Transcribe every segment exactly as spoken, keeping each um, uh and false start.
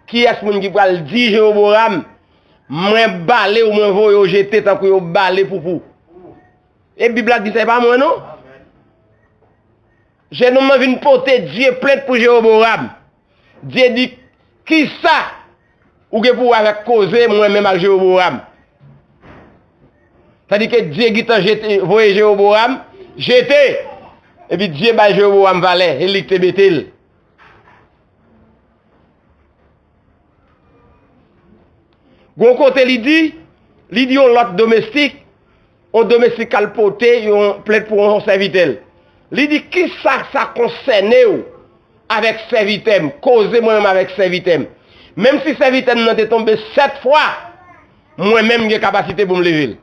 Kiyès moun ki pral di Jewoboram, mwen bale w, mwen voye w jete tankou yo bale poupou? E Bib la ki di sa, e pa mwen non. Jenòm nan vin pote Dye plent pou Jewoboram. Dye di, kisa ou gen pou wè avèk koze mwen menm ak Jewoboram? Tandike Dye gentan jete, voye Jewoboram jete. Epi Dye bay Jewoboram valè, e li ki te mete l. Gon kote li di, li di yon lòt domestik, yon domestik k al pote yon plent pou yon sèvitè l. Li di, kisa sa konsène w avèk sèvitè m? Koze mwen menm avèk sèvitè m. Menm si sèvitè m nan te tonbe sèt fwa, mwen menm gen kapasite pou m leve l.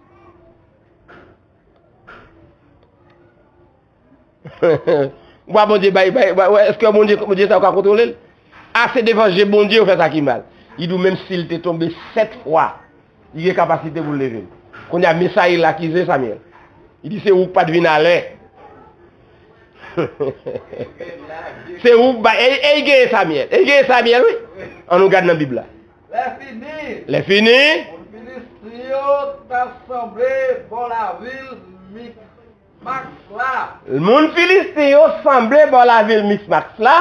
Ou pa Bondye bay, bay, bay, èske Bondye, Bondye sa ou ka kontwole l? Ase devan je Bondye ou fè sa ki mal. Li di w menm si l te tonbe sèt fwa, li gen kapasite pou l leve l. Kounye a Misayil akize Samyèl. Li di se ou k pa t vin alè. Se ou k bay, e, e l genyen Samyèl. E l genyen Samyèl, wi. Ann nou gad nan Bib la. Lè fini, lè fini, moun Filisti yo t ap sanble bò lavil Mikmas la. Moun Filisti yo sanble bò lavil Mikmas la.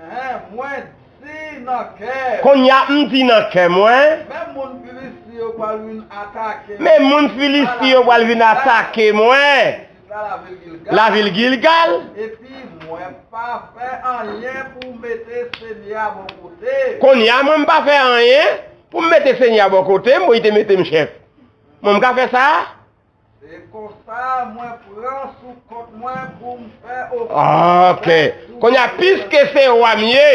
Enhen, mwen di nan kè. Kounye a, m di nan kè mwen. Men moun Filisti yo pral vin atake. Men moun Filisti yo pral vin atake mwen. Lavil Gilgal. Lavil Gilgal. Epi mwen pa fè anyen pou mete Senyè a bò kote. Kounye a, mwen m pa fè anyen pou m mete Senyè a bò kote m, bon, li te mete m chèf. Mwen m ka fè sa? Se konsa, mwen pran sou kont mwen pou m fè ofrann. Ok. Kounye a, piske se wa m ye,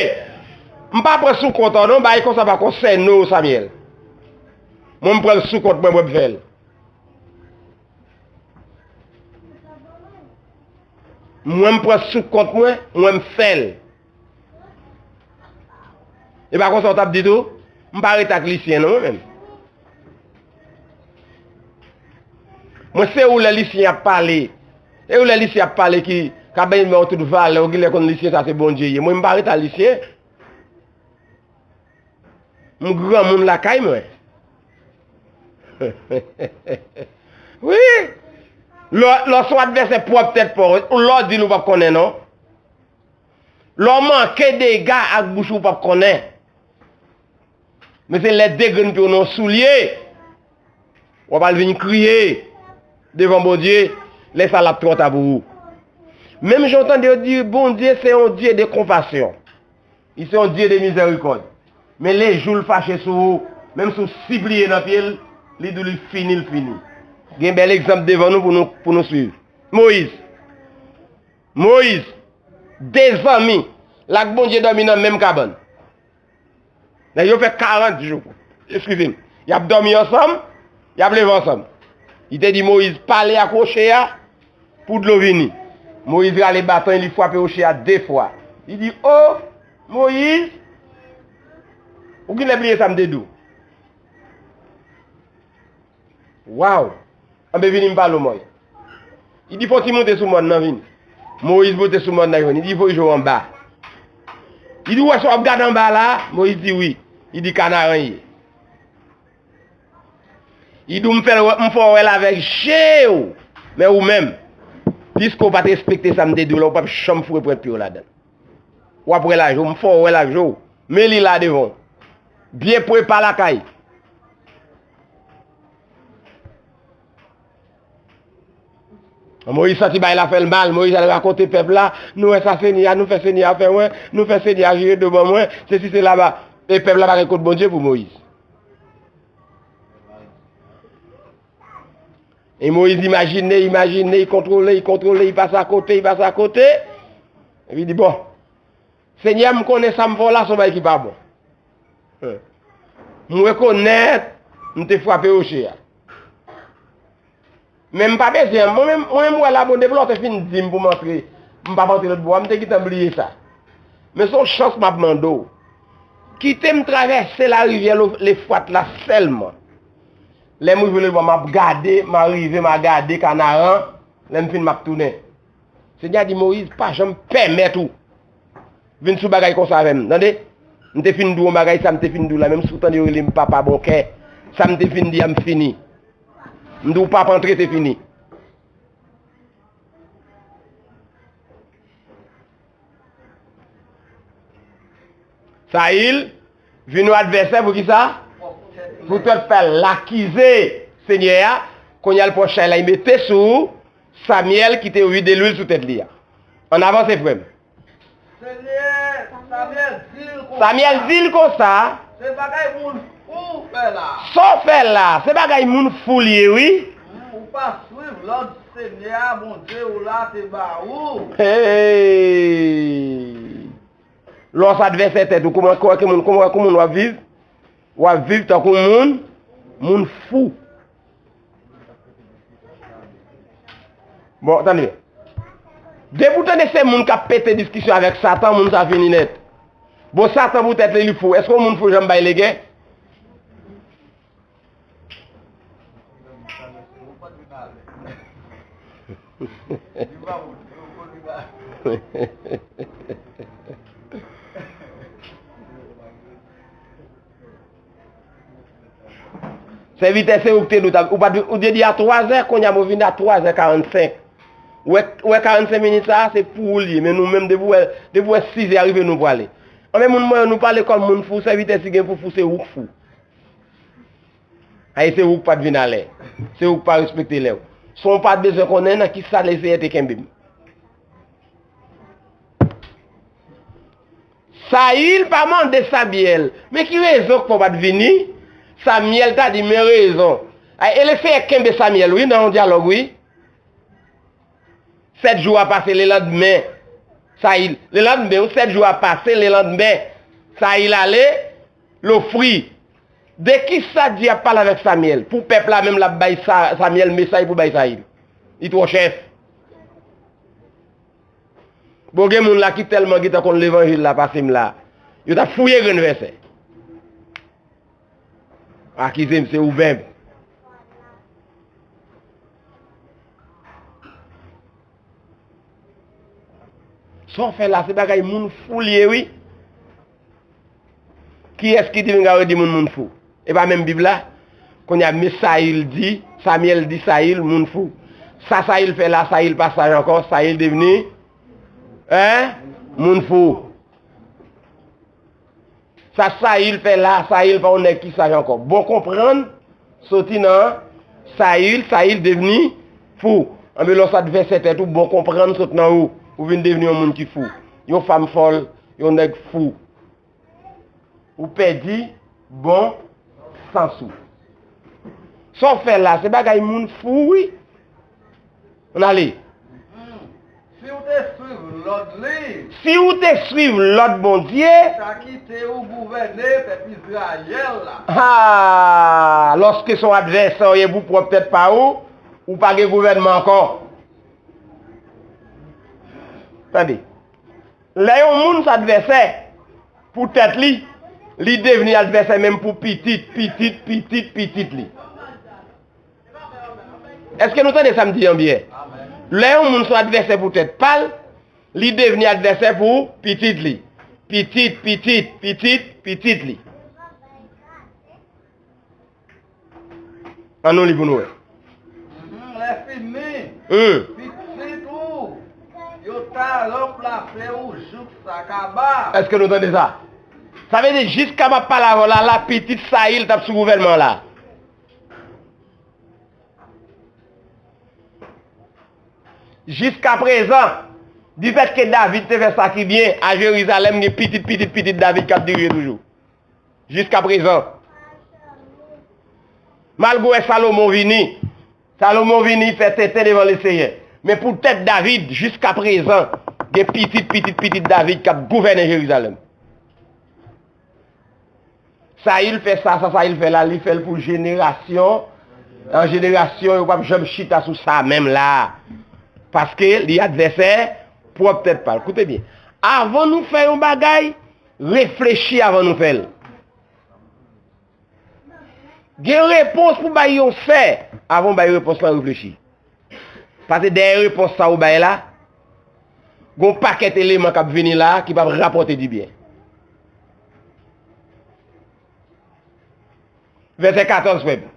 m pa pran sou kont an non, bagay konsa pa konsène w, Samyèl. Mwen, m pran l sou kont mwen, mwen m fè l. Mwen, m pran sou kont mwen, mwen, m fè l. E pa konsa w t ap di tou? M pa rete ak lisyen non, mwen menm. Mwen, se ou lè lisyen ap pale. E ou lè lisyen ap pale ki ka bay mwen tout valè, ou genlè konn lisyen sa se Bondye ye. Mwen, m pa rete ak lisyen. M granmoun lakay mwen. Wi. Lè w, lè w se yon advèsè pwòp tèt pa w, lè w di l ou p ap konnen non. Lè w manke dega ak bouch ou p ap konnen. Men se lè de grenn pye w nan yon soulye, w ap al vin kriye devan Bondye, lè sa l ap twò ta pou ou. Menm jan w tande yo di Bondye se yon Dye de konpasyon. Li se yon Dye de mizèrikòd. Men le jou l fache sou ou, menm si w sipliye nan pye l, li di w li fini, l fini. Gen bèl egzanp devan nou pou nou, pou nou swiv. Moyiz. Moyiz, de zanmi, l ak Bondye dòmi nan menm kabann. Nèg yo fè karant jou, eskize m, y ap dòmi ansanm, y ap leve ansanm. Li te di Moyiz, pale ak woche a pou dlo vini. Moyiz rale baton, li frape woche a de fwa. Li di, o, Moyiz, ou genlè bliye sa m te di w. Waw! Anben vini m pale w mwen. Li di fò w ti monte sou mòn nan vini. Moyiz monte sou mòn nan vini. Li di voye je w anba. Li di ou wè sa w ap gade anba la? Moyiz di wi. Li di Kanaran ye. Li di m fè l wè, m fè w wè l avèk je w. Men ou menm, piske w pa t respekte sa m te di w la, ou p ap janm foure pwent pye w ladan l. W ap wè l ak je w, m fè w wè l ak je w. Men li la devan w. Byen pre pa lakay. Moyiz santi bagay la fè l mal. Moyiz al rakonte pèp la, nou wè sa Senyè a, nou fè Senyè a fè mwen, nou fè Senyè a jire do ban mwen, sesi sela ba. E pèp la pa gen kot Bondye pou Moyiz. E Moyiz imajine, imajine, li kontwole, li kontwole, li pase akote, li pase akote. Epi li di, bon, Senyè, m konnen sa m fè w la se yon bagay ki pa bon. M rekonèt m te frape woche a. Men m pa bezwen, mwen menm, mwen menm, m wè la, bon, depi lè w te fin di m pou m antre, m p ap antre lòt bò a, m te gentan bliye sa. Men se yon chans m ap mande w. Kite m travèse larivyè Lo-, Lefrat la sèlman. Lè m rive lòt bò a, m ap gade, m a rive, m a gade Kanaran, lè m fin, m ap tounen. Senyè a di Moyiz, pa janm pèmèt ou vin sou bagay konsa avè m, tande? M te fin di w yon bagay, sa m te fin di w la, menm si w tande yo rele m papa bon kè, sa m te fin di a, m fini. M di w papa antre, se fini. Sayil vin yon advèsè pou kisa? Poutèt fè l akize Senyè a. Kounye a l pran chay la, li mete sou Samyèl ki te vide lwil sou tèt li a. Ann avanse, frè m. Senyè, Samyèl di l konsa. Samyèl di l konsa. Se bagay moun fou w fè la. Sa w fè la, se bagay moun fou l ye, wi. Hmm, ou pa swiv lòd Senyè a, Bondye w la, te ba ou. Hey! Lè w se advèsè tèt ou, kòman, kòman, kòman, kòman w ap viv? W ap viv tankou moun, moun fou. Bon, tande. Depi w tande se moun k ap pete diskisyon avèk Satan, moun sa fini nèt. Bon, Satan poutèt li, li fou. Èske yon moun fou janm bay legen? Sèvitè, se ou ki te di w t ap, ou pa t, ou te di a twazè, kounye a m vin a twazè karannsenk. Ou wè, ou wè karannsenk minit sa a, se pou ou l ye, men nou menm, depi w wè, depi w wè sizè a rive, nou prale. Anben, moun mwen yo, nou pale kòm moun fou, sèvitè, si gen pou fou, se ou k fou. Ay, se ou k pa t vin alè. Se ou k pa respekte lè w. San w pa t bezwen konnen nan ki sa Leseyè te kenbe m. Sayil pa mande Samyèl, "Men ki rezon k fè w pa t vini?" Samyèl ta di, "Men rezon." Ay, e Leseyè kenbe Samyèl, wi, nan yon dyalòg, wi. Sèt jou a pase, lelandmen, Sayil, lelandmen, wi, sèt jou a pase, lelandmen, Sayil ale, l ofri. De ki sa Dye ap pale avèk Samyèl? Pou pèp la menm, l ap bay Sa-, Samyèl mesaj pou bay Sayil. Li twò chèf. Bon, gen moun la ki tèlman gentan konn levanjil la pase m la, yo t ap fouye grenn vèsè. Akize m, se ou menm. Sa w fè la, se bagay moun fou l ye, wi. Kiyès ki te vin ka redi moun, moun fou? E pa menm Bib la? Kounye a, men Sayil di, Samyèl di Sayil, moun fou. Sa Sayil fè la, Sayil pa saj ankò, Sayil devni, en, moun fou. Sa Sayil fè la, Sayil pa yon nèg ki saj ankò. Bon konprann soti nan Sayil, Sayil devni fou. Anben, lè w se advèsè tèt ou, bon konprann sot nan ou. Ou vin devni yon moun ki fou. Yon fanm fòl, yon nèg fou. Ou pèdi bon sans ou. Sa w fè la, se bagay moun fou, wi. Ann ale. Hmm. Si w te swiv lòd li. Si w te swiv lòd Bondye. Li ta kite ou gouvène pèp Izrayèl la. Ha! Lòske se yon advèsè w ye pou pwòp tèt pa ou, ou pa gen gouvènman ankò. Tande. Lè yon moun se advèsè pou tèt li, li devni advèsè menm pou pitit, pitit, pitit, pitit li. Èske nou tande sa m di an byen? Lè yon moun se advèsè pou tèt pa l, li devni advèsè pou pitit li. Pitit, pitit, pitit, pitit li. Ann nou li pou nou wè. Mhm, lè fini, hmm, pitit ou yo ta ranplase ou jouk sa kaba. Èske nou tande sa? Sa vle di, jiska m ap pale avè w la, la, pitit Sayil t ap sou gouvènman la. Jiskaprezan, difèt ke David te fè sa ki byen, a Jerizalèm gen pitit, pitit, pitit David k ap dirije toujou. Jiskaprezan. Malgre w wè Salomon vini, Salomon vini fè tenten devan Leseyè. Men poutèt David, jiskaprezan, gen pitit, pitit, pitit David k ap gouvène Jerizalèm. Sayil fè sa, sa Sayil fè la, li fè l pou jenerasyon an jenerasyon, yo p ap janm chita sou sa menm la. Paske li advèsè pwòp tèt pa l. Koute byen. Avan nou fè yon bagay, reflechi avan nou fè l. Gen repons pou bay yon fè, avan w bay repons lan, reflechi. Paske dèyè repons sa ou bay la, gon pakèt eleman k ap vini la ki p ap rapòte dibyen. Vèsè katòz, frè m.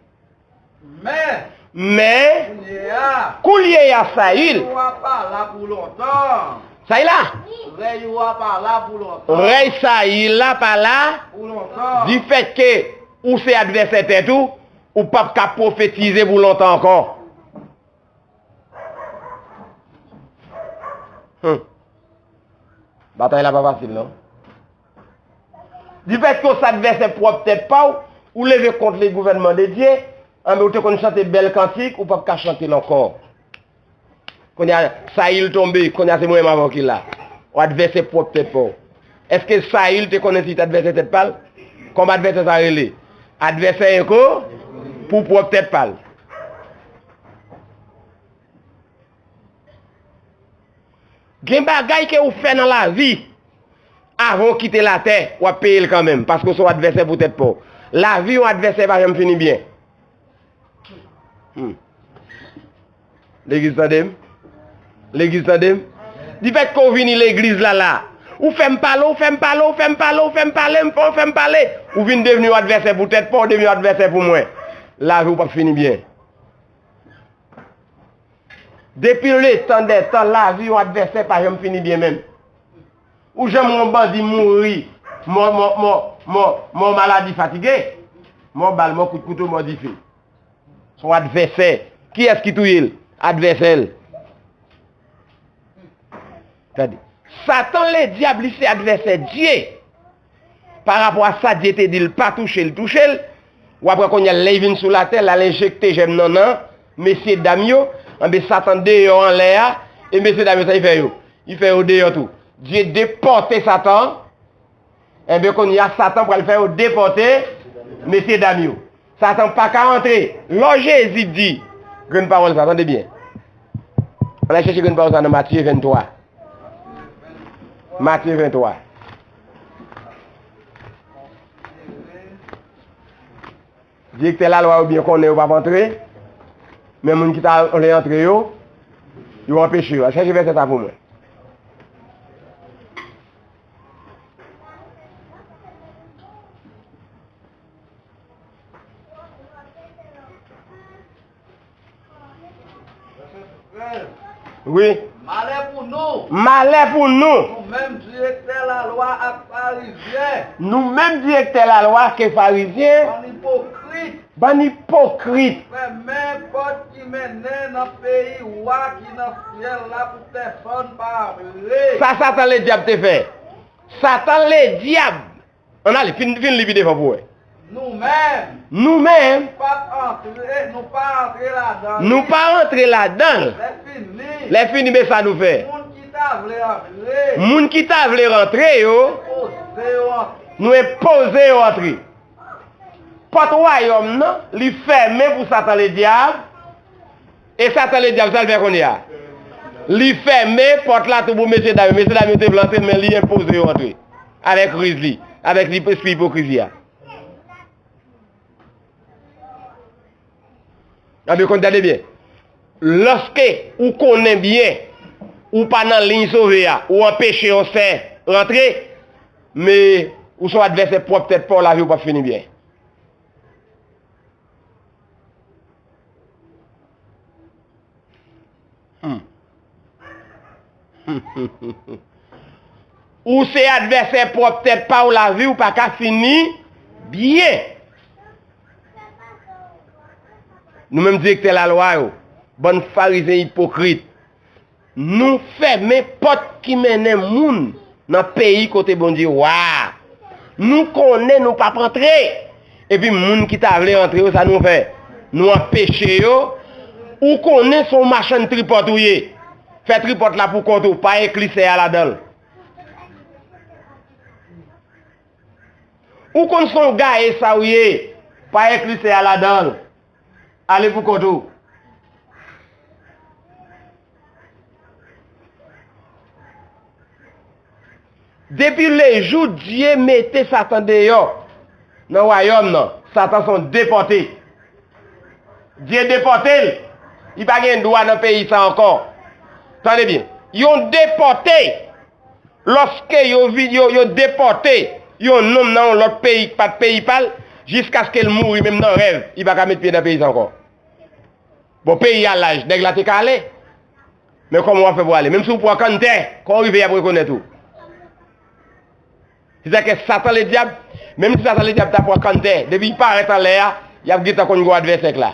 Men, Men, kounye a, kounye a, Sayil, rèy ou a pa la pou lontan. Sayil la? Rèy ou a pa la pou lontan. Rèy Sayil la pa la. Pou lontan. Difèt ke ou se advèsè tèt ou, ou p ap ka pwofetize pou lontan ankò. Hmm. Batay la pa fasil, non. Difèt ke w se advèsè pwòp tèt pa w, ou leve kont le gouvènman de Dye, anben ou te konn chante bèl kantik, ou p ap ka chante l ankò. Kounye a, Sayil tonbe, kounye a se mwen menm avè w ki la. W advèsè pwòp tèt pa w. Èske Sayil te konnen si li t advèsè tèt pa l? Kòman advèsè sa rele? Advèsè enko pou pwòp tèt pa l. Gen bagay ke ou fè nan lavi, avan ou kite latè, w ap peye l kanmenm, paske w se yon advèsè pou tèt pa w. Lavi yon advèsè pa janm fini byen. Hmm. Legliz tande m? Legliz tande m? Difèt ke w vini legliz la la, ou fè m pale, ou fè m pale, ou fè m pale, ou fè m pale, m fè, ou fè m pale. Ou vin devni yon advèsè pou tèt pa w, ou devni yon advèsè pou mwen. Lavi w p ap fini byen. Depi letan dè tan, lavi yon advèsè pa janm fini byen menm. Ou janm wè yon bandi mouri, mò, mò, mò, mò, mò maladi fatige, mò bal, mò kout kouto, mò dife. Se yon advèsè. Kiyès ki touye l? Advèsè l. Tande. Satan Ledyab, li se advèsè Dye. Parapò a sa Dye te di l pa touche, l touche l. W ap wè kounye a, lè l vin sou latè, l al enjekte jèm nan nan mesye dam yo. Anben, Satan deyò anlè a, e mesye dam yo, sa l fè yo? Li fè yo deyò tou. Dye depòte Satan. Enben, kounye a, Satan pral fè yo depòte mesye dam yo. Satan pa ka antre. Lò Jezi di, grenn pawòl sa, tande byen. Ann al chèche grenn pawòl sa nan Matye venntwa. Matye venntwa. Direktè lalwa yo byen konnen yo p ap antre, men moun ki ta vle antre yo, yo anpeche yo. Al chèche vèsè sa pou mwen. Wi. Malè pou nou. Malè pou nou. Nou menm direktè lalwa ak farizyen. Nou menm direktè lalwa ke farizyen. Bann ipokrit. Bann ipokrit. Fèmen pòt ki mennen nan peyi wa ki nan syèl la pou pèsonn pa antre. Sa Satan Ledyab te fè. Satan Ledyab. Ann ale, fin, fin li pi devan pou wè. Nou menm. Nou menm. Pa antre, nou pa antre ladan li. Nou pa antre ladan l. Lè fini. Lè fini, men sa nou fè. Moun ki ta vle antre. Moun ki ta vle rantre yo. Enpoze yo antre. Nou enpoze yo antre. Pòt wayòm nan, li fèmen pou Satan Ledyab. E Satan Ledyab, sa l fè kounye a? Li fèmen pòt la tou pou mesye dam yo. Mesye dam yo te vle antre, men li enpoze yo antre. Avèk riz li, avèk li, espri ipokrizi a. Anben, konn tande byen. Lòske ou konnen byen, ou pa nan liy sove a, ou anpeche yon sè rantre, men ou se yon advèsè pwòp tèt pa w, lavi w p ap fini byen. Hmm. Ou se advèsè pwòp tèt pa w, lavi w pa ka fini byen. Nou menm direktè lalwa yo, bann farizyen ipokrit, nou fèmen pòt ki mennen moun nan peyi kote Bondye wa a. Nou konnen nou p ap antre. Epi moun ki ta vle antre yo, sa nou fè? Nou anpeche yo. Ou konnen se yon machann tripòt ou ye. Fè tripòt la pou kont ou, pa enkli sè a ladan l. Ou konn se yon gaye sa ou ye, pa enkli sè a ladan l. Ale pou kont ou. Depi lejou Dye mete Satan deyò nan wayòm nan, Satan se yon depòte. Dye depòte l. Li pa gen dwa nan peyi sa ankò. Tande byen. Yon depòte. Lòske yo vin, yo, yo depòte yon nonm nan yon lòt peyi ki pa t peyi pa l, Jiskaske l mouri, menm nan rèv, li pa ka met pye nan peyi sa ankò. Bon, peyi a laj, nèg la te ka ale. Men kòman w ap fè pou ale? Menm si w pran kanntè, kòman w rive y ap rekonèt ou? Sètadi ke Satan Ledyab, menm si Satan Ledyab ta pran kanntè, depi l parèt anlè a, y ap gentan konn gwo advèsè k la.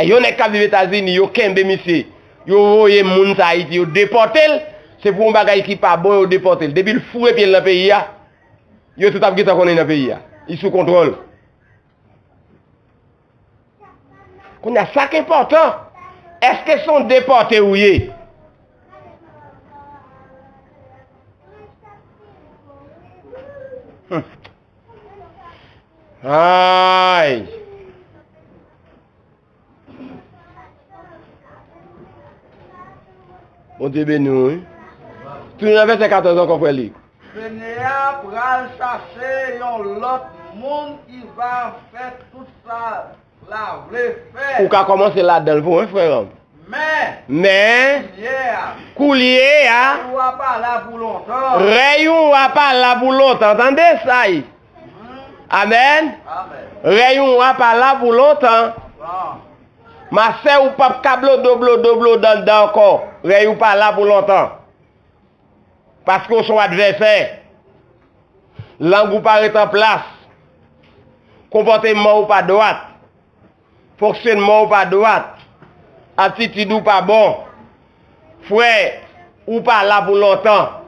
Yon nèg k ap viv Etazini, yo kenbe misye, yo voye moun sa Ayiti, yo depòte l, se pou yon bagay ki pa bon, yo depòte l. Depi l foure pye l nan peyi a, yo tout ap gentan konnen nan peyi a. Li sou kontwòl. Kounye a, sa k enpòtan, èske se yon depòte ou ye? Hmm. Ay! Bondye beni w, wi. Tounen nan vèsè katòz ankò, frè Lik. Senyè a pral chache yon lòt moun ki va fè tout sa l a vle fè. Ou ka kòmanse ladan l pou mwen, frè m. Men, Men, koulye a, koulye a, koulye a pa la pou lontan. Rèy ou a pa la pou lontan. Tande sa, wi. Amèn. Amèn. Rèy ou a pa la pou lontan. Bon. Masè ou p ap ka blodo, blodo, blodo anndan ankò. Rèy ou pa la pou lontan. Paske w se yon advèsè. Lang ou pa ret an plas. Konpòteman ou pa dwat. Fonksyonman ou pa dwat. Atitid ou pa bon. Frè, ou pa la pou lontan.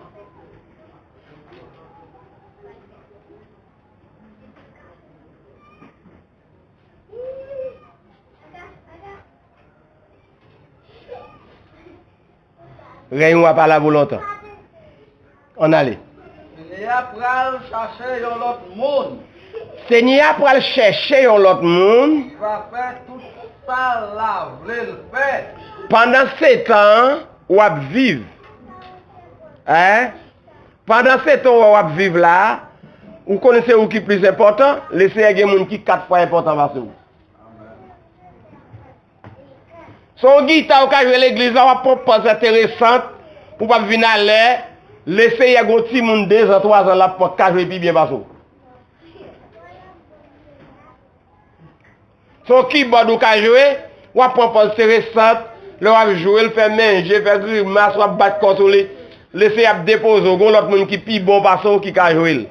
Rèy ou a pa la pou lontan. Ann ale. Senyè a pral chache yon lòt moun. Senyè a pral chèche yon lòt moun. Ki va fè tout sa l a vle l fè. Pandan se tan, w ap viv. Hein? Pandan se tan w ap viv la, ou konnen se ou ki plis enpòtan, Lesenyè gen moun ki kat fwa enpòtan pase w. Se yon gita ou ka jwe legliz la, w ap pran pòz enteresan pou w p ap vin alè, Lesenyè gen yon timoun de zan, twa zan, l ap pran, ka jwe pi byen pase w. Se yon kibòd ou ka jwe, w ap pran pòz enteresan, lè w ap jwe l, fè men je, fè grimas, w ap bat kò sou li. Lesenyè ap depoze w, gen yon lòt moun ki pi bon pase w ki ka jwe l.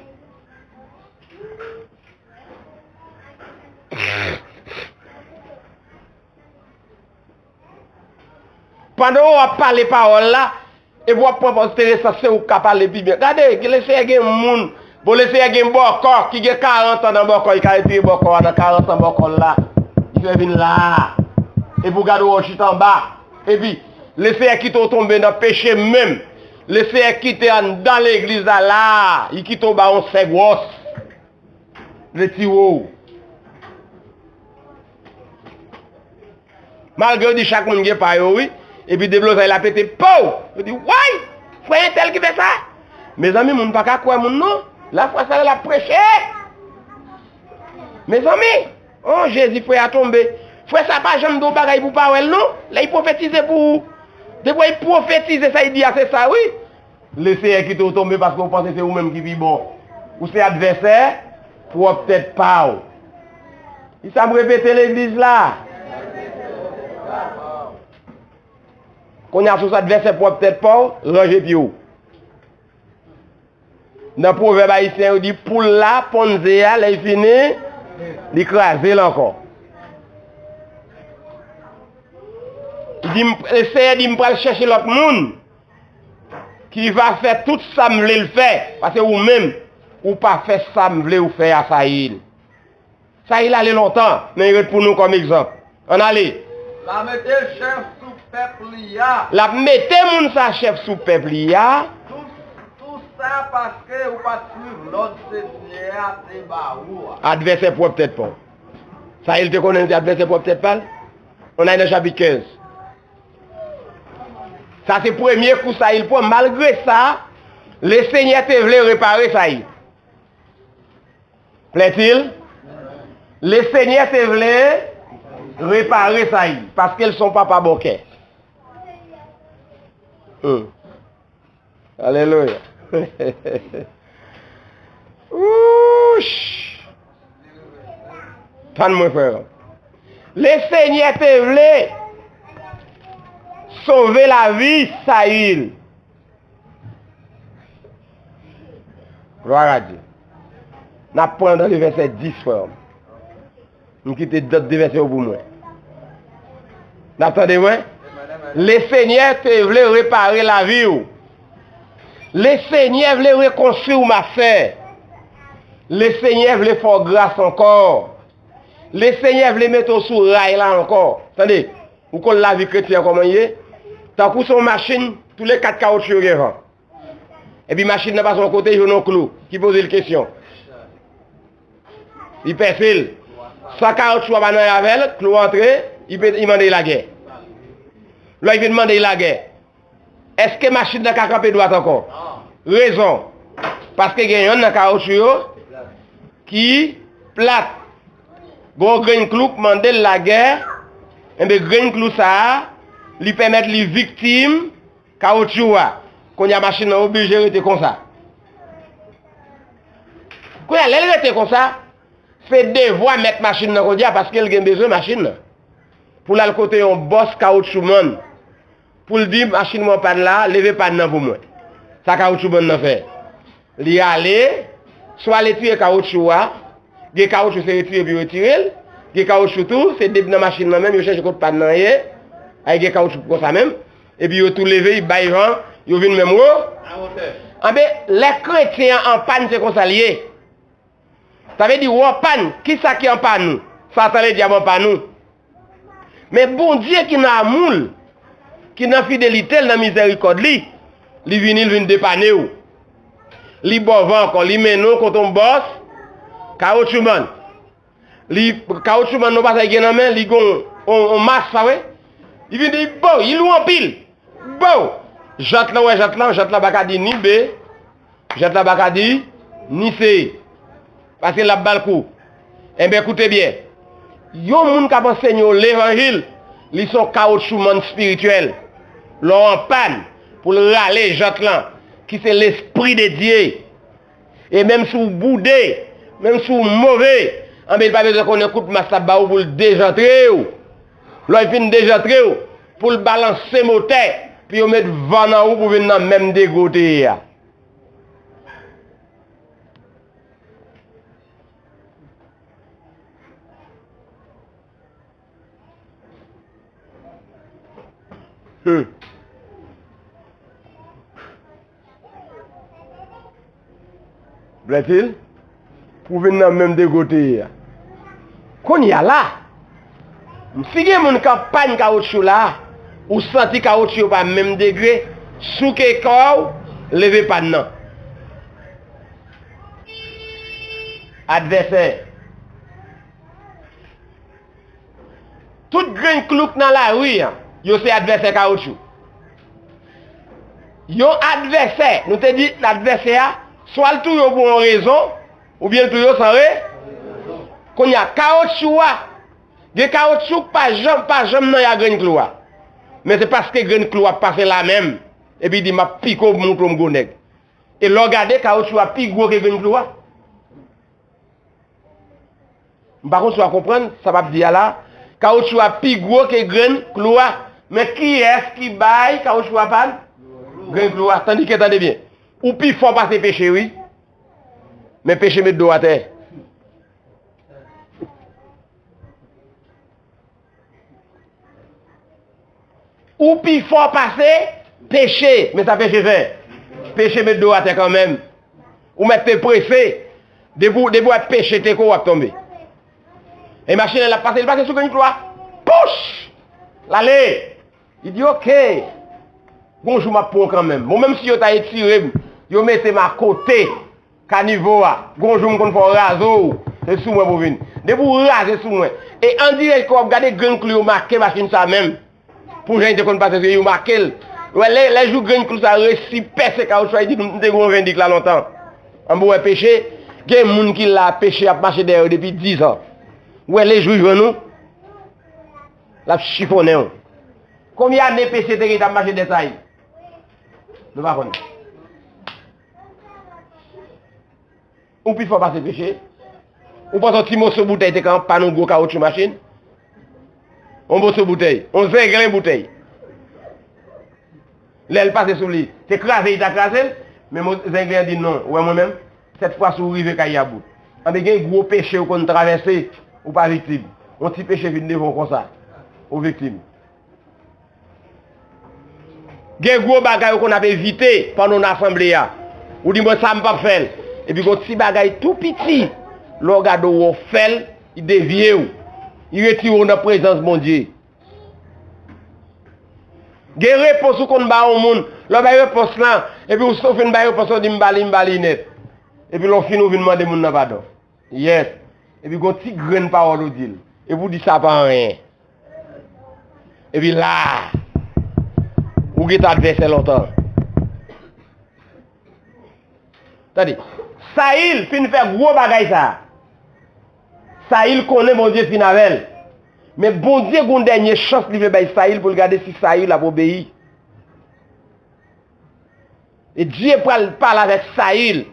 Pandan w ap pale pawòl la, epi w ap pran pòz enteresan, se ou k ka pale pi byen. Gade, Lesenyè gen moun, bon, Lesenyè gen bòkò ki gen karant an nan bòkò, li ka retire bòkò a nan karant an bòkò l la, li fè vin la a. Epi w gade w chita anba. Epi, Lesenyè kite w tonbe nan peche menm. Lesenyè kite anndan legliz la la a, li kite w ba yon sè gwòs. Retire w. Malgre yo di chak moun gen pa yo, wi. Epi deblozay la pete, pow! Yo di, way! Frè entèl ki fè sa? Mezanmi, moun pa ka kwè moun non. Lafwa sa la l ap preche. Mezanmi, oh Jezi, frè a tonbe. Frè sa pa janm di yon bagay pou w pa wè l non. Lè l pwofetize pou ou. Depi w pwofetize sa l di a, se sa wi. Lesenyè kite w tonbe paske w panse se ou menm ki pi bon. Ou se advèsè pwòp tèt pa w. Kisa m repete legliz la? Kounye a si w se advèsè pwòp tèt pa w, ranje pye w. Nan pwovèb ayisyen yo di poul la ponn ze a, lè l fini, li kraze l ankò. Li di, Lesenyè di m pral chèche lòt moun ki va fè tout sa m vle l fè, paske ou menm, ou pa fè sa m vle w fè a, Sayil. Sayil ale lontan, men li ret pou nou kòm egzanp. Ann ale. L a mete chèf sou pèp li a. L ap mete moun sa chèf sou pèp li a. Tou, tou sa paske ou pa t suiv lòd Senyè a te ba ou a. Advèsè pwòp tèt pa w. Sayil te konnen li te advèsè pwòp tèt pa l? Ann ale nan chapit kenz. Sa se premye kou Sayil pran. Malgre sa, Lesenyè te vle repare Sayil. Plaît-il? Lesenyè te vle repare Sayil, paske l se yon papa bòkè. Hmm. Alelouya. Wouch! Tann mwen, frè. Lesenyè te vle sove lavi Sayil. Glwa a Dye. N ap pran nan vèsè dis, frè. M kite dòt de vèsè yo pou mwen. N ap tande mwen? Lesenyè te vle repare lavi w. Lesenyè vle rekonstwi w, masè. Lesenyè vle fè w gras ankò. Lesenyè vle mete w sou ray la ankò. Tande, ou konn lavi kretyen an kòman l ye? Tankou se yon machin, tou le kat kawotchou yo gen van. Epi machin nan pase yon kote, jwenn yon klou ki poze l kesyon. Li pèse l. San kawotchou a pa nan avè l, klou a antre, li pe- li mande l lagè. Lè l fin mande l lagè, èske machin nan ka kanpe dwat ankò? Rezon. Paske gen yonn nan kawotchou yo ki plat. Gon grenn klou k mande l lagè, enben grenn klou sa a, li pèmèt li viktim kawotchou a. Kounye a machin nan oblije rete konsa. Kounye a, lè l rete konsa, se devwa mèt machin nan kounye a, paske l gen bezwen machin nan. Pou l al kote yon bòs kawotchoumann, pou l di, machin mwen an pàn la, leve pàn nan pou mwen. Sa kawotchoumann nan fè? Li ale, swa l retire kawotchou a, gen kawotchou se retire pou yo retire l, gen kawotchou tou, se depi nan machin nan menm, yo chèche kot pàn nan ye, ay gen kawotchou konsa menm, epi yo tou leve, y bay van, yo vin menm wo. Anben, lè kretyen an an pàn, se konsa l ye. Sa vle di, w an pàn, kisa ki an pàn ou? Satan, ledyab an pàn ou. Men Bondye ki nan amou l, ki nan fidelite l, nan mizèrikòd li, li vini, li vin depane w. Li ba w van ankò, li mennen w kote yon bòs kawotchoumann. Li, kawotchoumann nan, pa sa li gen nan men, li gen yon, yon, yon mas, pa vre? Li vin di, bo, li lou anpil. Bo! Jant lan, wè jant lan, jant lan pa ka di ni B, jant lan pa ka di ni C. Paske l ap ba l kou. Enben, koute byen. Yon moun k ap ansenye w levanjil, li se yon kawotchoumann espirityèl. Lè w an pàn, pou l rale jant lan, ki se Lespri de Dye. E menm si w boude, menm si w move, anben, li pa bezwen konnen kout mas l ap ba ou pou l dejantre w. Lè l fin dejantre w, pou l balanse motè, pou yo met van nan ou pou w vin nan menm degre w te ye a. Hmm. Vle di, pou vin nan menm degre w te ye a. Kounye a la, si gen moun k an pàn kawotchou la, ou santi kawotchou yo pa menm degre, souke kò w, leve pàn nan. Advèsè. Tout grenn klou k nan lari a, yo se advèsè kawotchou. Yon advèsè, nou te di advèsè a, swa l touye w pou yon rezon, oubyen l touye w san re. Kounye a, kawotchou a, gen kawotchou k pa janm, pa janm nan ya grenn klou a. Men se paske grenn klou a pase la menm, epi di, "M ap pike w pou montre w m gwo nèg." E lè w gade, kawotchou a pi gwo ke grenn klou a. M pa konn si w a konprann sa m ap di a la. Kawotchou a pi gwo ke grenn klou a. Men kiyès ki bay kawotchou a pàn? Grenn klou a. Tandike, tande byen. Ou pi fò pase peche, wi. Men peche met do w atè. Ou pi fò pase peche. Men sa peche fè? Peche met do w atè kanmenm. Ou mèt te prese. Depi w, depi w wè peche te ko, w ap tonbe. E machin nan, l ap pase, li pase sou grenn klou a. Pouch! L ale! Li di, "Oke. Gon jou m ap pran w kanmenm." Bon, menm si yo ta etire m, yo mete m akote kanivo a, gon jou m konn fè w raze w, se sou mwen pou vin. Depi w raze sou mwen, e andirèk ke w ap gade grenn klou yo make machin sa menm, pou jan li te konn pase sou li, yo make l. Wè, lè, lè jou grenn klou sa resi pèse kawotchou a, li di, "M te gen yon vendik la lontan." An pou wè peche, gen moun ki la peche ap mache dèyè yo depi dizan. Wè, lè jou jwenn ou, l ap chifonnen w. Konbyen ane peche te gentan ap mache dèyè sa a? Nou pa konnen. Ou pi fò pase peche. Ou panse yon ti moso boutèy te ka pa nan gwo kawotchou machin? Yon moso boutèy, yon zenglen boutèy. Lè l pase sou li, se kraze li ta kraze l, men mo-, zenglen an di non, ou wè mwen menm, sèt fwa si w rive kay a bout. Anben gen gwo peche ou konn travèse, ou pa viktim. Yon ti peche vin devan w konsa, ou viktim. Gen gwo bagay ou konn ap evite pandan w nan asanble a. Ou di, "Mwen sa m p ap fè l." Epi gon ti bagay tou piti, lè w gade w wè w fè l, li devye w. Li retire w nan prezans Bondye. Gen repons ou konn ba yon moun, lè w bay repons lan, epi w fin bay repons lan, w di, "M ba li, m ba li nèt." Epi lè w fini, ou vin mande moun nan padon. Yes. Epi gon ti grenn pawòl ou di l. Epi w di sa pa anyen. Epi la, ou gentan advèsè lontan. Tande, Sayil fin fè gwo bagay sa. Sayil konnen Bondye fin avè l. Men Bondye gon dènye chans li vle bay Sayil pou l gade si Sayil ap obeyi. E Dye pral pale avèk Sayil.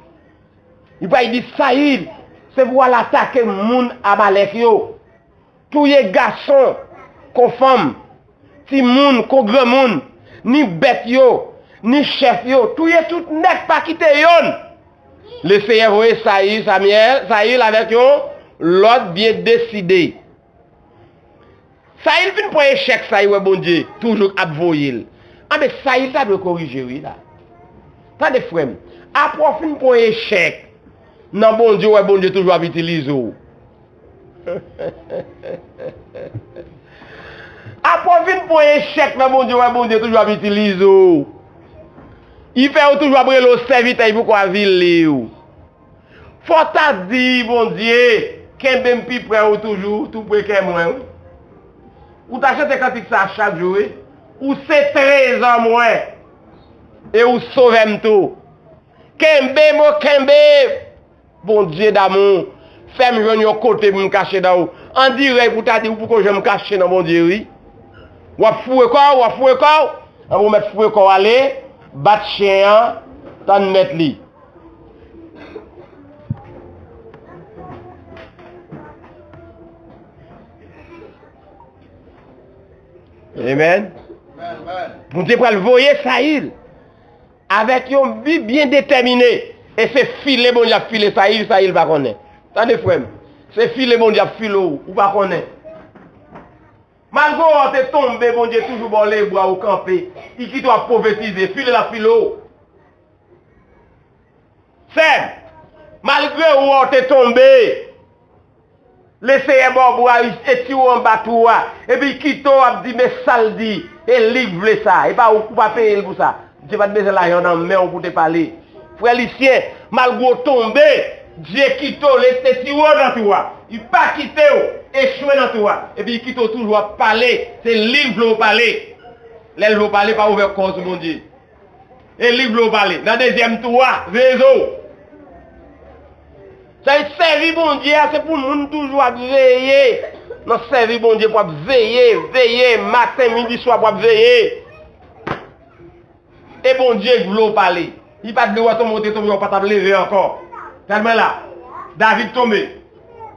Li pral di, "Sayil, se pou w al atake moun Amalèk yo. Touye gason kon fanm, timoun kon granmoun, ni bèt yo, ni chèf yo. Touye tout nèt, pa kite yonn." Leseyè voye Sayil, Samyèl, Sayil avèk yon lòd byen deside. Sayil fin pran echèk sa, li wè Bondye toujou ap voye l. Anben, Sayil ta dwe korije wi la. Tande frè m, apre w fin pran echèk nan Bondye, w wè Bondye toujou ap itilize w. Apre w fin pran echèk nan Bondye, w wè Bondye toujou ap itilize w. Li fè w toujou ap rele w sèvitè, li poko avili w. Fò w ta di, "Bondye, kenbe m pi pre w toujou, tou pre kè mwen, wi." Ou ta chante kantik sa a chak jou, wi. "Ou se trezò mwen, e ou sovè m tou. Kenbe m, o kenbe, Bondye damou, fè m jwenn yon kote pou m kache nan ou." Andirèk pou ta di ou poko janm kache nan Bondye, wi. W ap foure kò w, w ap foure kò w. Anben, ou mèt foure kò w ale, bat chen an, tann mèt li. Amen. Bondye pral voye Sayil avèk yon bi byen detèmine. E se file Bondye ap file Sayil, Sayil pa konnen. Tande, frè m, se file Bondye ap file w, ou pa konnen. Malgre w te tonbe, Bondye toujou ba w lebra ou kanpe. Li kite w ap pwofetize, file l ap file w. Sè m, malgre w te tonbe, Leseyè ba w bra, li etire w anba twou a, epi l kite w ap di, "Men sa l di, e li k vle sa, e pa ou, ou pa peye l pou sa." Bondye pa t bezwen lajan nan men w pou te pale. Frè Lisyen, malgre w tonbe, Dye kite w, l etire w nan twou a. Li pa kite w echwe nan twou a. Epi li kite w toujou ap pale, se li l vle w pale. Lè l vle w pale, pa ouvè kò w sou Bondye. E li vle w pale. Nan dezyèm tou a, veye zo w. Sa vle di sèvi Bondye a, se pou moun toujou ap veye. Nan sèvi Bondye pou ap veye, veye, maten, midi, swa pou ap veye. E Bondye vle w pale. Li pa t vle w tonbe, w te tonbe, w pa t ap leve ankò. Tèlman la, David tonbe.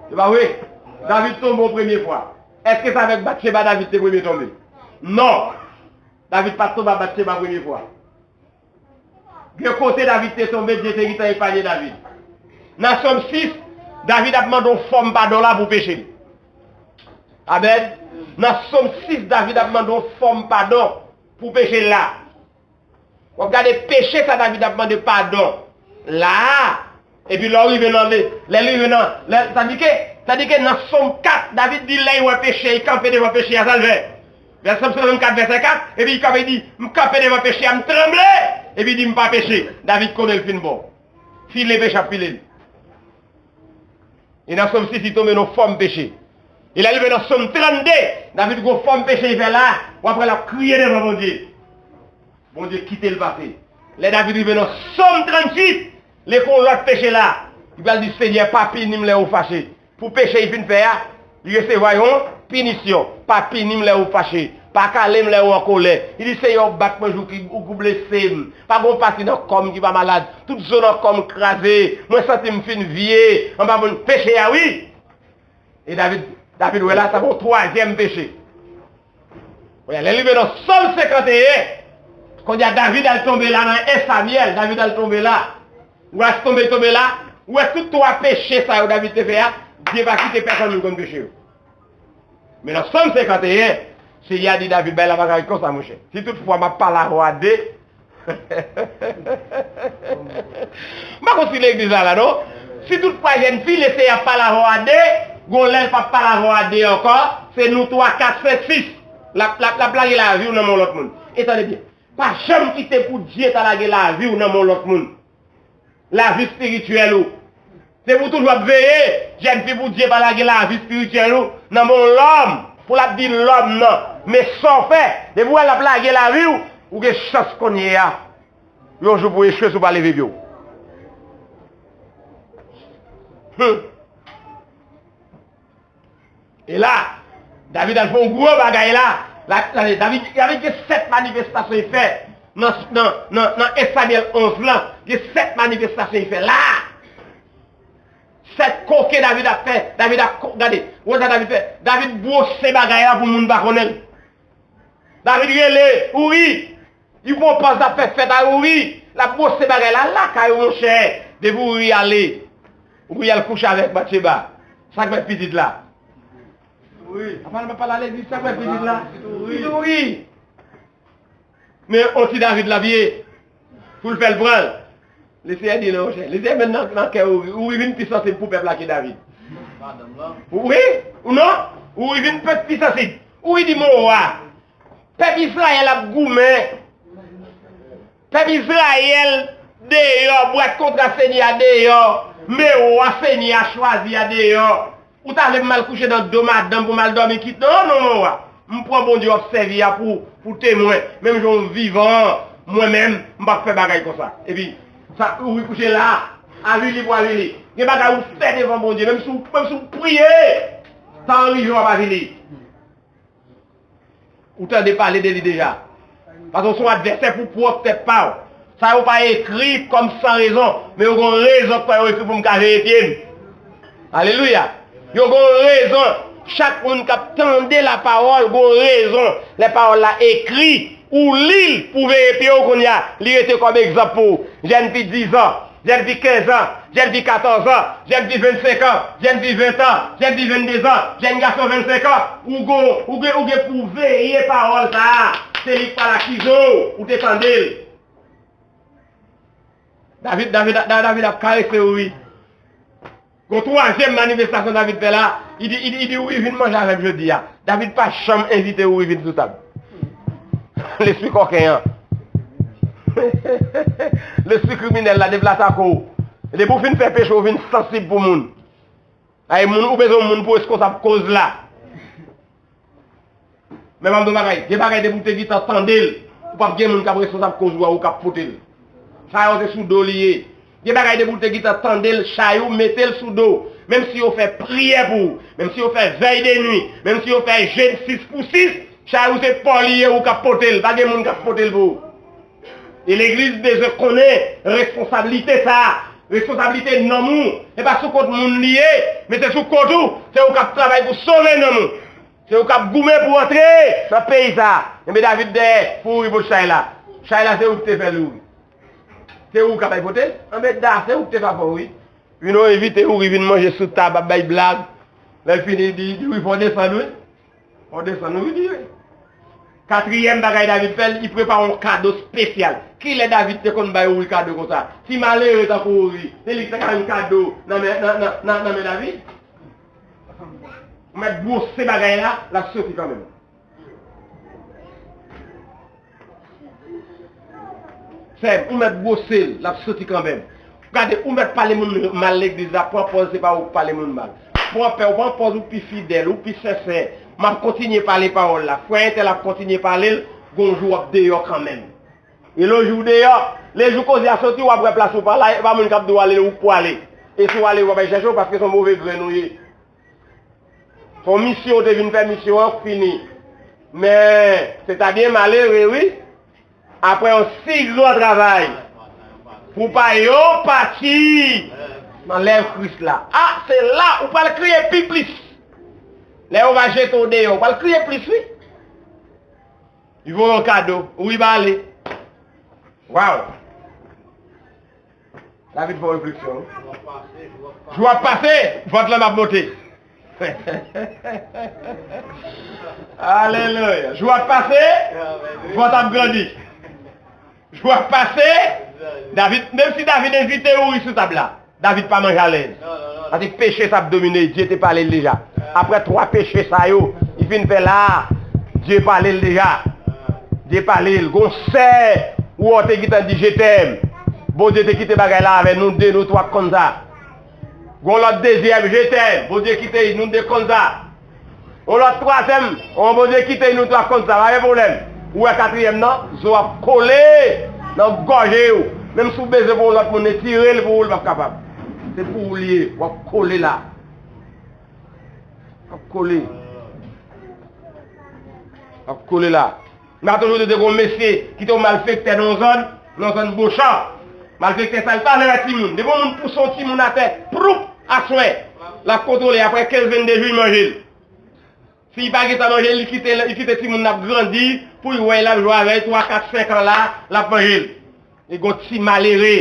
Se pa vre? David tonbe yon premye fwa. Èske se avèk Batcheba David te premye tonbe? Non. David pa t tonbe ak Batcheba premye fwa. Gen kote David te tonbe, Dye te gentan epanye David. Nan Sòm sis, David ap mande yon fòm padon la pou peche l. Amèn. Nan Sòm sis, David ap mande yon fòm padon pou peche l la. W ap gade peche sa David ap mande padon la a. Epi lè w rive nan le, lè l rive nan, lè, tandike, tandike nan Sòm kat, David di lè l wè peche, li kanpe devan peche a, sa l fè? Vèsè Sòm swasannkat, vèsè kat, epi li kanpe, li di, "M kanpe devan peche a, m tranble." Epi li di, "M pa peche." David konnen l fin bon. File peche ap file l. E nan Sòm sis, li tonbe nan fòm peche. E lè l rive nan Sòm trannde, David gon fòm peche li fè la, w ap wè l ap kriye devan Bondye. Bondye kite l pase. Lè David rive nan Sòm tranntuit, li gon lòt peche la. Li pral di, "Senyè, pa pini m lè ou fache." Pou peche li fin fè a, li resevwa yon pinisyon. "Pa pini m lè ou fache. Pa kale m lè ou an kolè." Li di, "Senyè, ou bat mwen jou ki, ou, ou blese m. Pa gon pati nan kò m ki pa malad. Tout zo nan kò m kraze. Mwen santi m fin vye. Anba moun peche a, wi." E David, David wè la, sa se yon twazyèm peche. Kounye a, lè l rive nan Sòm senkanteyen, kounye a David al tonbe la nan en Samyèl, David al tonbe la. Ou wè tonbe, tonbe la, ou wè tout twa peche sa yo David te fè a, Dye pa kite pèsonn moun konn peche yo. Men nan Sòm senkanteyen, Senyè a di David, bagay la pa ka ret konsa, monchè. Si toutfwa m ap pale avè w a de, m pa konn si legliz la la, non. Si toutfwa jèn fi, Senyè a ap pale avè w a de, gon lè l p ap pale avè w a de ankò, se nou twa, kat, senk, sis. L ap, l ap, l ap lage lavi w nan men yon lòt moun. E tande byen, pa janm kite pou Dye ta lage lavi w nan men yon lòt moun. Lavi espirityèl ou. Se pou toujou ap veye, jèn fi, pou Dye pa lage lavi espirityèl ou nan men yon lòm, pou l ap di lòm nan. Men sa w fè, depi w wè l ap lage lavi w, ou gen chans kounye a. Yon jou pou echwe si w pa leve pye w. Hmm. E la, David al fè yon gwo bagay la. La, la, David, David gen sèt manifestasyon li fè nan, nan, nan, nan en Samyèl onz lan. Gen sèt manifestasyon li fè la. Sèt koke David ap fè. David ap ko-, gade, ou wè sa David fè? David bwose bagay la pou moun pa konnen l. David rele Ouri. Li pran pòz l ap fè fèt a Ouri. L ap bwose bagay la lakay ou, monchè. Depi Ouri ale, Ouri al kouche avèk Batcheba. Sa k fè pitit la? Ouri. Apa nou pa pale a legliz, sa k fè pitit la? Pitit Ouri. Men on ti David l ap ye. Pou l fè l pran l. Lesenyè di non, monchè. Lesenyè menm nan, nan kè Ouri. Ouri vin pi sansib pou pèp la ke David. Wi, ou non? Ouri vin pèp pi sansib. Ouri di, mon wa, pèp Izrayèl ap goumen. Pèp Izrayèl deyò, bwat kontra Senyè a deyò, men wa Senyè a chwazi a deyò. Ou ta vle m al kouche nan do madanm pou m al dòmi kit? Non, non, non, wa. M pran Bondye w ap sèvi a pou, pou temwen. Menm jan w vivan an, mwen menm, m p ap fè bagay konsa. Epi, sa, ou ri kouche la, avili pou avili. Gen bagay ou fè devan Bondye, menm si w, menm si w priye, sa anrive w ap avili. Ou tande pale de li deja. Paske w se yon advèsè pou pwòp tèt pa w. Sa yo pa ekri kòm san rezon, men yo gon rezon k fè yo ekri pou m ka veye pye m. Alelouya! Yo gon rezon. Chak moun k ap tande lapawòl gon rezon. Lè pawòl la ekri, ou li l pou veye pye w kounye a. Li rete kòm egzanp pou ou. Jèn fi diz an, jèn fi kenz an, jèn fi katòz an, jèn fi vennsenk an, jèn fi ven an, jèn fi vennde zan, jèn gason vennsenk an, ou gon, ou gen, ou gen pou veye pawòl sa a. Se li k pral akize w, ou te tande l. David, David, Da-, David ap karese Ouri. Gon twazyèm manifestasyon David fè la, li di, li di, li di, Ouri, vin manje avè m jodi a. David pa janm envite Ouri vin sou tab. Lespri kòken an. Lespri kriminèl la deplase ak ou. Depi w fin fè peche, w vin sansib pou moun. Ay, moun, ou bezwen yon moun pou reskonsab koz la. Men m ap di w bagay, gen bagay depi w te gentan tande l, ou p ap gen moun k ap reskonsab koz ou a, ou k ap pote l. Sa yo se sou do li ye. Gen bagay depi w te gentan tande l, chay ou, mete l sou do w. Menm si yo fè priyè pou ou, menm si yo fè vèy de nwi, menm si yo fè jèn sis pou sis, chay ou se pa w li ye, ou k ap pote l. Pa gen moun k ap pote l pou ou. E legliz bezwen konnen responsablite sa a. Responsablite nanm ou, se pa sou kont moun li ye, men se sou kont ou. Se ou k ap travay pou sove nanm ou. Se ou k ap goumen pou antre nan peyi sa a. Enben, David dèyè pou Ouri pot chay la. Chay la, se ou ki te fè l, Ouri. Se ou k ap bay pote l. Enben, Da, se ou ki te fè afè w, wi. Vin, ou envite Ouri vin manje sou tab, ap bay blag. Lè l fini, di, di, wi, fò w desann, wi. Fò w desann, wi, di, wi. Katriyèm bagay David fè, li prepare yon kado espesyal. Kilè David te konn bay Ouri kado konsa? Ti malere tankou Ouri, se li ki ta ka jwenn kado nan men, nan, nan, nan, nan men David? Ou mèt bwose bagay la, l ap soti kanmenm. Sè m, ou mèt bwose l, l ap soti kanmenm. Gade, ou mèt pale moun mal legliz la, pran pòz se pa ou k pale moun mal. Pran pè, ou pran pòz ou pi fidèl, ou pi sensè. M ap kontinye pale pawòl la. Frè entèl ap kontinye pale l, gon jou w ap deyò kanmenm. E lè jou w deyò, lè jou koze a soti, w ap wè plas ou pa la, e pa moun k ap di w ale, ou k pou ale. E si w ale, yo pa bay chèche w, paske se yon move grenn ou ye. Se yon misyon w te vin fè, misyon an fini. Men, se ta byen malere, wi. Apre yon si gran travay, pou pa yon pati nan lèv Kris la. A, se la ou pral kriye pi plis. Yo va jete w deyò. Ou pral kriye plis, wi. Li voye yon kado. Ou rive ale. Waw. David fè yon refleksyon. Jou ap pase, vant lan ap monte. Alelouya. Jou ap pase, vant ap grandi. Jou ap pase, David, menm si David envite w ri sou tab la, David pa manje alèz. Paske peche sa ap domine, Dye te pale l deja. Apre twa peche sa yo, li fin fè la, Dye pale l deja. Dye pale l. Gon sè, ou wè w te gentan di je t'aime. Bondye te kite bagay la avè nou de, nou twa k konn sa. Gon lòt dezyèm, je t'aime. Bondye kite nou de k konn sa. Yon lòt twazyèm, yon Bondye kite nou twa k konn sa, pa gen pwoblèm. Ou wè katriyèm nan, zo ap kole nan gòje w. Menm si w bezwen pou yon lòt moun etire l pou ou, l p ap kapab. Se pou ou l ye, w ap kole la. W ap kole. W ap kole la. M a toujou di te gon mesye ki te yon malfektè nan yon zòn, nan yon zòn Bochan. Malfektè sa, li pa vle wè timoun. Depi yon moun pouse yon timoun atè, ploup, aswè, l ap kontwole, apre kenz, vennde jou, li manje l. Si li pa gentan manje l, li kite, li kite timoun nan ap grandi, pou li wè l ap jwe avè l, twa, kat, senk an la, l ap manje l. E gon ti malere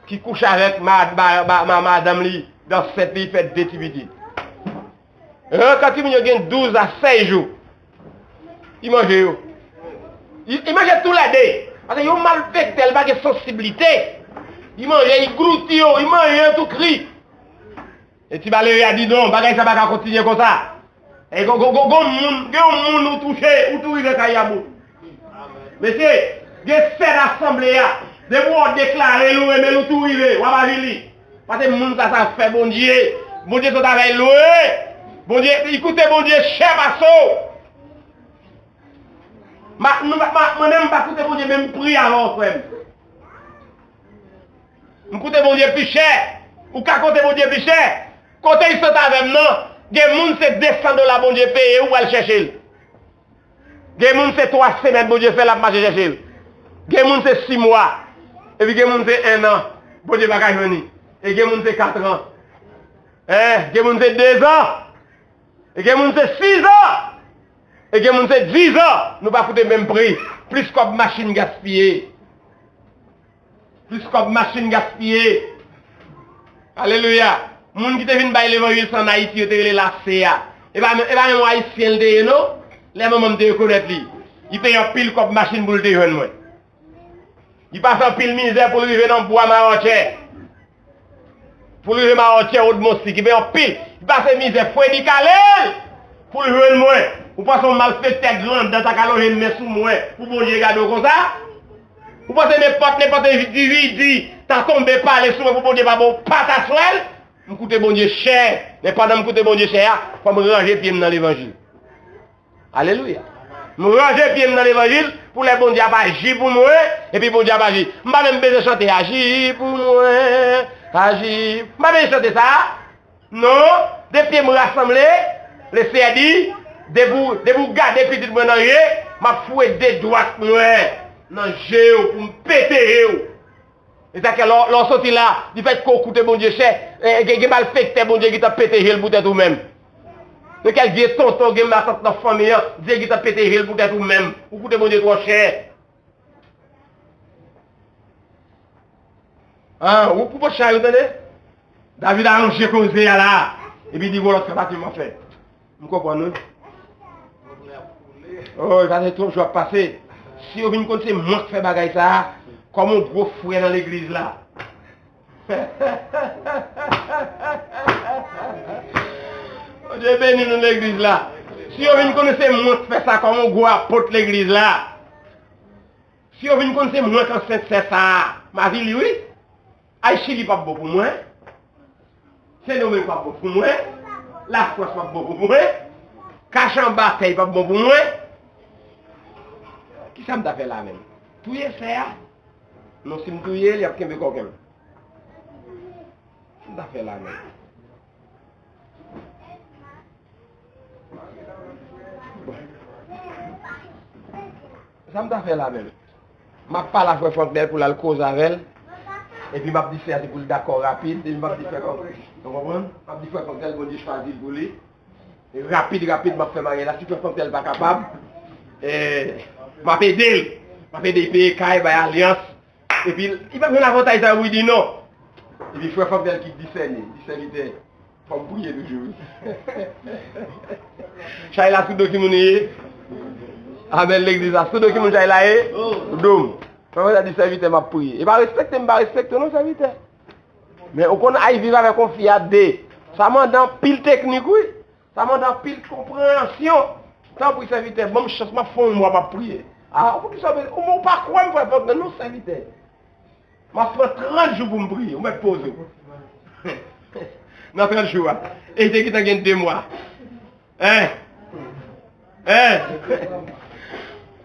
ki kouche avèk ma, ma, ma, ma, madanm li, ansent li, fè de ti pitit. Ran kan timoun yo gen douz a sèz jou, li manje yo. Li, li manje toulède. Paske yon malfektè, li pa gen sansiblite. Li manje, li glouti yo, li manje yo tou kri. E ti malere a di non, bagay sa pa ka kontinye konsa. E gon, gon, gon, gon moun, gen yon moun ou touche, ou tou rive kay Yabo. Mesye, gen sè nan asanble a. Depi w deklare l ou renmen l, ou tou rive, w ap avili. Paske moun sa, sa fè Bondye. Bondye sot avè l lwen. Bondye, li koute Bondye chè pase w. Ma, nou, ma, mwen menm, m pa koute Bondye menm pri avè w, frè m. M koute Bondye pi chè. Ou ka koute Bondye pi chè. Kote li sot avè m nan, gen moun se de san dola Bondye peye ou al chèche l. Gen moun se twa semèn Bondye fè l ap mache chèche l. Gen moun se sis mwa. Epi gen moun se en an. Bondye pa ka jwenn li. E gen moun se kat an. Hein, gen moun se de zan. E gen moun se sis zan. E gen moun se diz an. Nou pa koute menm pri. Plis kòb machin gaspiye. Plis kòb machin gaspiye. Alelouya. Moun ki te vin bay levanjil sa ann Ayiti, yo te rele Lase a. E pa, e pa menm yon Ayisyen l te ye, non. Lè manman m te rekonèt li, li peye anpil kòb machin pou l te jwenn mwen. Li pase anpil mizè pou l rive nan bwa Mawòtchè. Pou l rive Mawòtchè, Wodmonsi, ki peye anpil. Li pase mizè, fredi kale l pou l jwenn mwen. Ou panse yon malfektè grandè ta ka lonje men sou mwen pou Bondye gade w konsa? Ou panse nenpòt, nenpòt endividi ta tonbe pale sou mwen pou Bondye pa ba w pataswèl? M koute Bondye chè, men pandan m koute Bondye chè a, fò m ranje pye m nan levanjil. Alelouya. M ranje pye m nan levanjil pou lè Bondye ap aji pou mwen, epi Bondye ap aji. M pa menm bezwen chante aji pou mwen, aji. M pa bezwen chante sa. Non, de pye m rasanble, Leseyè di, depi w, depi w gade pitit mwen nan je, m ap foure de dwat mwen nan je w pou m pete je w. E sa ke lè, lè w soti la, difèt ke w koute Bondye chè, e, gen, gen malfektè Bondye gentan pete je l poutèt ou menm. Gen kèk vye tonton, gen matant nan fanmi an, Dye gentan pete je l poutèt ou menm. Ou koute Bondye twò chè. An, ou pou pòt chay ou tande? David aranje koze a la. Epi di gon lòt sa pati m ap fè. M konprann wi. Oh, sa se twòp jou ap pase. Si yo vin konn se mwen k fè bagay sa a, kòm yon gwo frè nan legliz la. Bondye beni nou legliz la. Si yo vin konn se mwen k fè sa kòm yon gwo apot legliz la. Si yo vin konn se mwen k ansent sè sa a, m avili wi. Ay Chili p ap bon pou mwen. Sendomeng p ap bon pou mwen. Lafrans p ap bon pou mwen. Kach anba tè p ap bon pou mwen. Kisa m ta fè la menm? Touye sè a? Non, si m touye l, y ap kenbe kòken m. Sa m ta fè la menm? Bon. Sa m ta fè la menm? M ap pale a frè Franknel pou l al koze avè l. Epi m ap di frè a se pou l dakò rapid. Epi m ap di frè Frank-, ou konprann? M ap di frè Franknel, Bondye chwazi l pou li. Rapid, rapid, m ap fè bagay la. Si frè Fanmtèl pa kapab, eh, m ap ede l. M ap ede l peye kay, bay alyans. Epi, li p ap jwenn avantaj sa pou li di non. Epi frè Fanmtèl ki disène, li sèvitè. Fò m priye toujou, wi. Chay la sou do ki moun li ye? Amèn, legliz la. Sou do ki moun chay la ye? Do m. Frè Fanmtèl di sèvitè, m ap priye. E pa respekte m, pa respekte w non, sèvitè. Men ou konn ay viv avèk yon fi a de. Sa mande anpil teknik, wi. Sa mande anpil konpreyansyon. Tanpri, sèvitè, ban m chans, m ap fè yon mwa, m ap priye. A, poukisa w bezwen, ou, ou pa kwè m, frè Fanmtèl, non, sèvitè. M ap pran trant jou pou m priye, ou mèt poze w. Nan trant jou a. E li te gentan gen de mwa. Hein? Hein?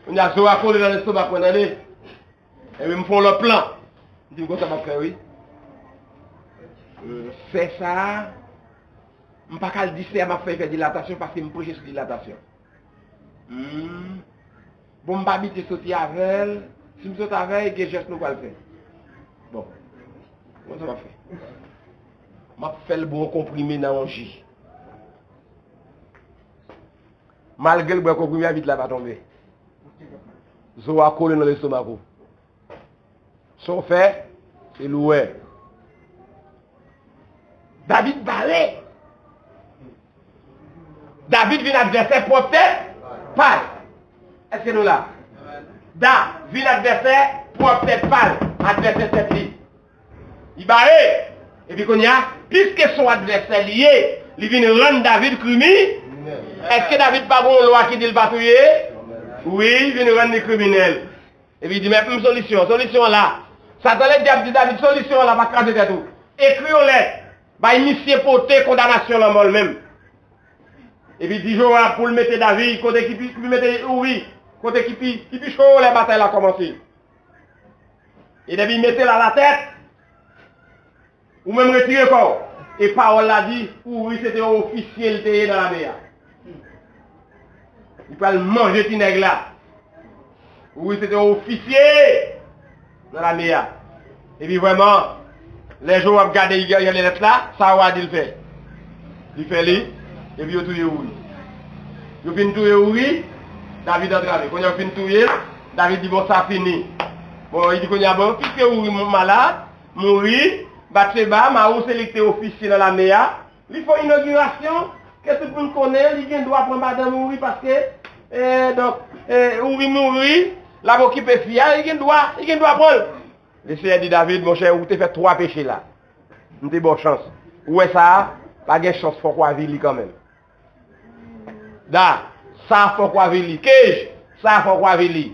Kounye a, zo a kole nan lestomak mwen, tande. Ebyen, m fè yon lòt plan. M di m konsa m ap fè, wi. Euh, sè sa a, m pa ka al di sè a m ap fè fè dilatasyon paske m preche sou dilatasyon. Hmm. Bon, m pa abitye soti avè l. Si m sot avè l, gen jès nou pral fè. Bon. Konsa m ap fè. M ap fè l bwè yon konprime nan yon ji. Malgre l bwè konprime a, vit la pa tonbe. Zo a kole nan lestomak ou. Sa w fè, se l ou wè. David bare. David vin advèsè pwòp tèt pa l. Èske nou la? Da vin advèsè pwòp tèt pa l, advèsè tèt li. Li bare. Epi kounye a, piske se yon advèsè li ye, li vin rann David krimi. Èske David pa gen yon lwa ki di l pa touye? Wi, li vin rann li kriminèl. Epi li di, men m solisyon, solisyon an la. Satan Ledyab di David, solisyon an la, pa kraze tèt ou. Ekri yon lèt, bay misye pote kondanasyon lanmò l menm. Epi di Jowab pou l mete David, kote ki pi, pou l mete Ouri, kote ki pi, ki pi cho lè batay la kòmanse. E depi l mete l alatèt, ou menm retire kò w. E pawòl la di, Ouri se te yon ofisye l te ye nan lame a. Li pral manje ti nèg la. Ouri se te yon ofisye nan lame a. Epi vrèman, lè Jowab gade, li gade lèt la, sa wa di l fè? Li fè li, epi yo touye Ouri. Yo fin touye Ouri, David antrave. Kounye a yo fin touye l, David di, bon, sa fini. Bon, li di kounye a, bon, piske Ouri malad, mouri, Batseba, mari w se li ki te ofisye nan lame a, li fè yon inogirasyon, ke tout moun konnen, li gen dwa pran madanm Ouri paske, eh, donk, eh, Ouri mouri, l ap okipe fi a, li gen dwa, li gen dwa pran l. Lesenyè di David, monchè, ou te fè twa peche la. M te ba w chans. Ou wè sa a, pa gen chans, fòk w avili kanmenm. Da, sa fòk w avili. Kej, sa fòk w avili.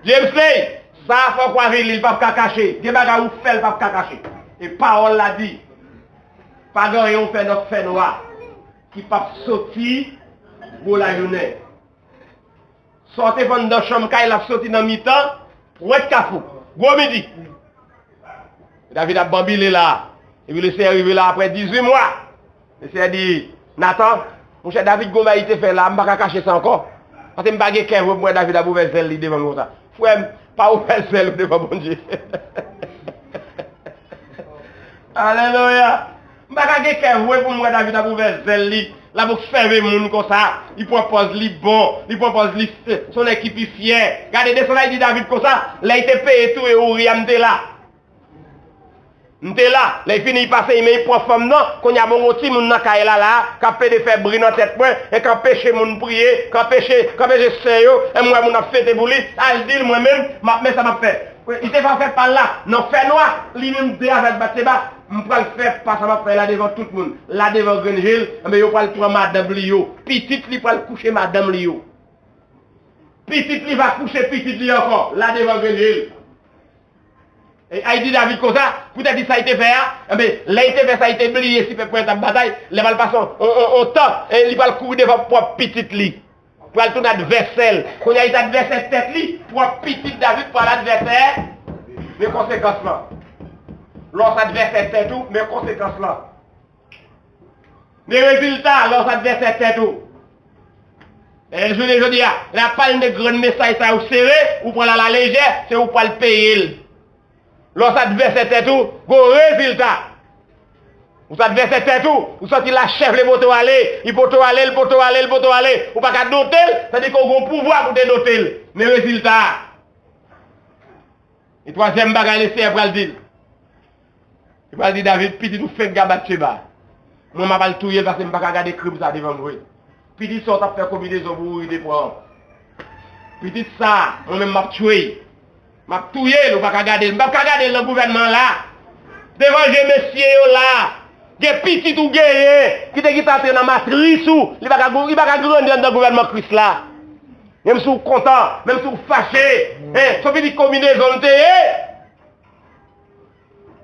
James Lay, sa fòk w avili, li p ap ka kache. Gen bagay ou fè, li p ap ka kache. E pawòl la di, pa gen anyen ou fè nan fènwa ki p ap soti gwo lajounen. Sa w te vann nan chanm kay, l ap soti nan mitan pwent kafou. Gwo midi. David ap banbile la. Epi Lesenyè rive la apre dizuit mwa. Lesenyè di, Natan, monchè, David gon bagay li te fè la, m pa ka kache sa ankò. Paske m pa gen kè vre pou m wè David ap ouvè zèl li devan m konsa. Frè m, pa ouvè zèl ou devan Bondye. Alelouya! M pa ka gen kè vre pou m wè David ap ouvè zèl li, l ap obsève moun konsa, li pran pòz li bon, li pran pòz li, se yon nèg ki pi fyè. Gade, desann la, li di David konsa, lè li te peye touye Ouri a, m te la. M te la. Lè li fini, li pase, men li pran fanm nan, kounye a bon, gon timoun nan kay la, la, k ap plede fè bri nan tèt mwen, e k anpeche moun priye, k anpeche, k anpeche sen yo, e m wè moun ap fete pou li, al di l mwen menm, m ap, men sa m ap fè. Li te fè afè pa l la, nan fènwa, li menm de avèk Batseba, m pral fè pa sa m ap fè la devan tout moun, la devan grenn je l, enben yo pral pran madanm li yo, pitit li pral kouche madanm li yo. Pitit li va kouche pitit li ankò, la devan grenn je l. E, a, li di David konsa, poutèt li sa li te fè a, enben, lè li te fè sa, li te bliye si pèp mwen t ap batay, lè pral pase on, on, on, on tan, e li pral kouri devan pwòp pitit li. Pral tounen advèsè l. Kounye a, li t advèsè tèt li, pwòp pitit David pral advèsè. Men konsekans lan. Lè w se advèsè tèt ou, men konsekans lan. Men rezilta, lè w se advèsè tèt ou. E jounen jodi a, lè y ap pale de grenn mesaj sa yo sere, ou pran l alalejè, se ou pral peye l. Lè w se advèsè tèt ou, gon rezilta. Ou sa t vèsè tèt ou, ou santi la chèf li pote w ale, li pote w ale, li pote w ale, li pote w ale, ou pa ka dote l, tandike ou gen pouvwa pou te dote l. Men rezilta a. E twazyèm bagay Lesenyè pral di l. Li pral di David, pitit ou fenk gen Batcheba. Mwen m ap al touye l paske m pa ka gade krim sa devan m vre. Pitit sa w t ap fè konbinezon pou Ouri te pran. Pitit sa, mwen menm m ap tchwe l. M ap touye l, ou pa ka gade l. M p ap ka gade l nan gouvènman an la. Devan je mesye yo la, gen pitit ou genyen ki te gentan antre nan matris ou. Li pa ka, li pa ka grandi anndan gouvènman Kris la. Menm si w kontan, menm si w fache, en, se yon pitit konbinezon l te ye.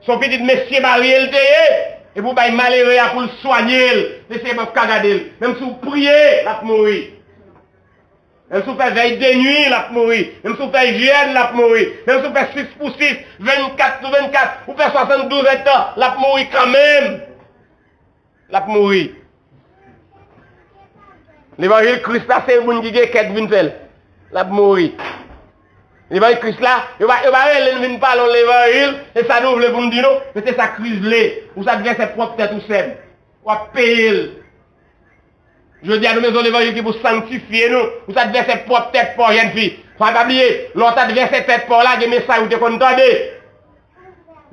Se yon pitit mesye marye l te ye. Epi w bay malere a pou l swanye l. Mesye p ap ka gade l. Menm si w priye, l ap mouri. Menm si w fè vèy de nwi, l ap mouri. Menm si w fè jèn, l ap mouri. Menm si w fè sis pou sis, vennkat sou vennkat, ou fè swasanndouz èdtan, l ap mouri kanmenm. L ap mouri. Levanjil Kris la, se moun ki gen kè k vin fè l. L ap mouri. Levanjil Kris la, yo pa, yo pa rele n vin pale yon levanjil, se sa nou vle pou n di non, men se sa Kris vle. Ou sa t vèsè pwòp tèt ou, sè m. W ap peye l. Jodi a, nou bezwen levanjil ki pou sanktifye nou. Ou sa t vèsè pwòp tèt pa w, jèn fi. Fò pa bliye, lè w ta t vèsè tèt pa w la, gen mesaj ou te konn tande.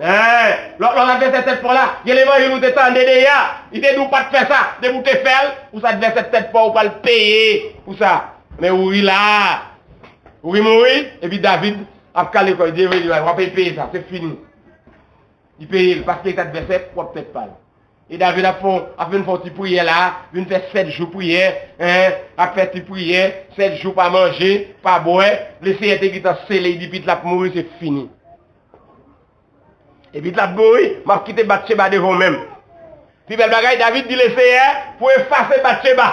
Hein, lè, lè w ta t vèsè tèt pa w la, gen levanjil ou te tande deja. Li te di w pa t fè sa. Depi w te fè l, ou sa t vèsè tèt pa w, ou pral peye pou sa. Men Ouri la. Ouri mouri, epi David ap kale kò l, di, w ap peye sa, se fini. Li peye l, paske li t advèsè pwòp tèt pa l. E David ap fè, ap vin fè yon ti priyè la, vin fè sèt jou priyè, en, ap fè ti priyè, sèt jou pa manje, pa bwè, Lesenyè te gentan sele, li di pitit l ap mouri, se fini. E pitit l ap mouri, m ap kite Batcheba devan w menm. Pi bèl bagay, David di Lesenyè pou efase Batcheba.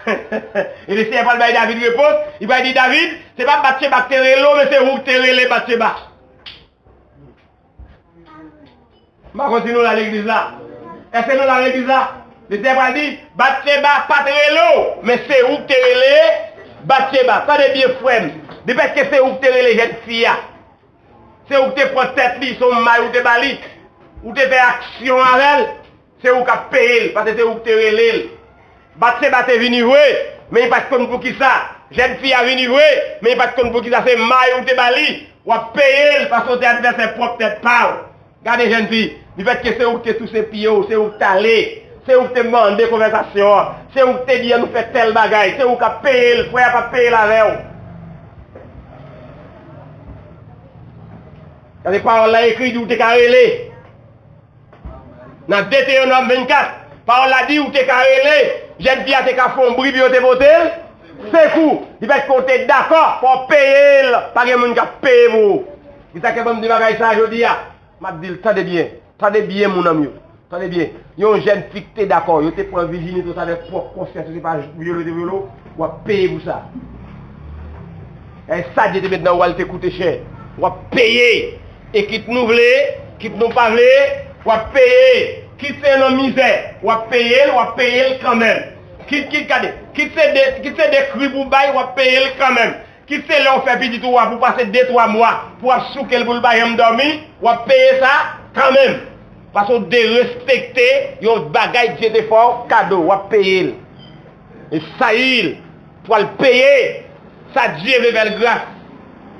E Lesenyè pral bay David repons, li pral di David, se pa Batcheba k te rele w, men se ou k te rele Batcheba. M pa konn si nou la legliz la. Èske nou la legliz la? Lesenyè pral di, Batcheba pa t rele w, men se ou k te rele Batcheba. Tande byen, frè m. Depèske se ou k te rele jèn fi a. Se ou k te pran tèt li, se yon may ou te ba li. Ou te fè aksyon avè l. Se ou k ap peye l, paske se ou k te rele l. Batcheba te vini vre, men li pa t konn poukisa. Jèn fi a vini vre, men li pa t konn poukisa. Se may ou te ba li. W ap peye l, paske w te advèsè pwòp tèt pa w. Gade jèn fi, difèt ke se ou ki te souse pye w, se ou ki t ale, se ou ki te mande konvèsasyon an, se ou ki te di ann nou fè tèl bagay, se ou k ap peye l, frè a p ap peye l avè w. Gade pawòl la ekri, di w te ka rele. Nan Detewonòm vennkat, pawòl la di ou te ka rele, jèn fi a te ka fè yon bri pou yo te pote l sekou. Difèt ke w te dakò, fò w peye l, pa gen moun k ap peye pou ou. Kisa k fè ban m di bagay sa a jodi a? M ap di l, tande byen, tande byen, moun an m yo. Tande byen, yon jèn fi ki te dakò, yo te pran vijinite w sa avèk pwòp konsyans yo, se pa vyole yo te vyole w, w ap peye pou sa. E sa Dye te met nan ou a, li te koute chè. W ap peye. E kit nou vle, kit nou pa vle, w ap peye. Kit se nan mizè, w ap peye l, w ap peye l kanmenm. Kit, kit, gade, kit se de, kit se de kri pou bay, w ap peye l kanmenm. Kit se lè w fè pitit ou a pou pase de twa mwa, pou w ap souke l pou l pa janm dòmi, w ap peye sa kanmenm. Paske w derespekte yon bagay Dye te fè w kado, w ap peye l. E Sayil pral peye sa Dye vle fè l gras.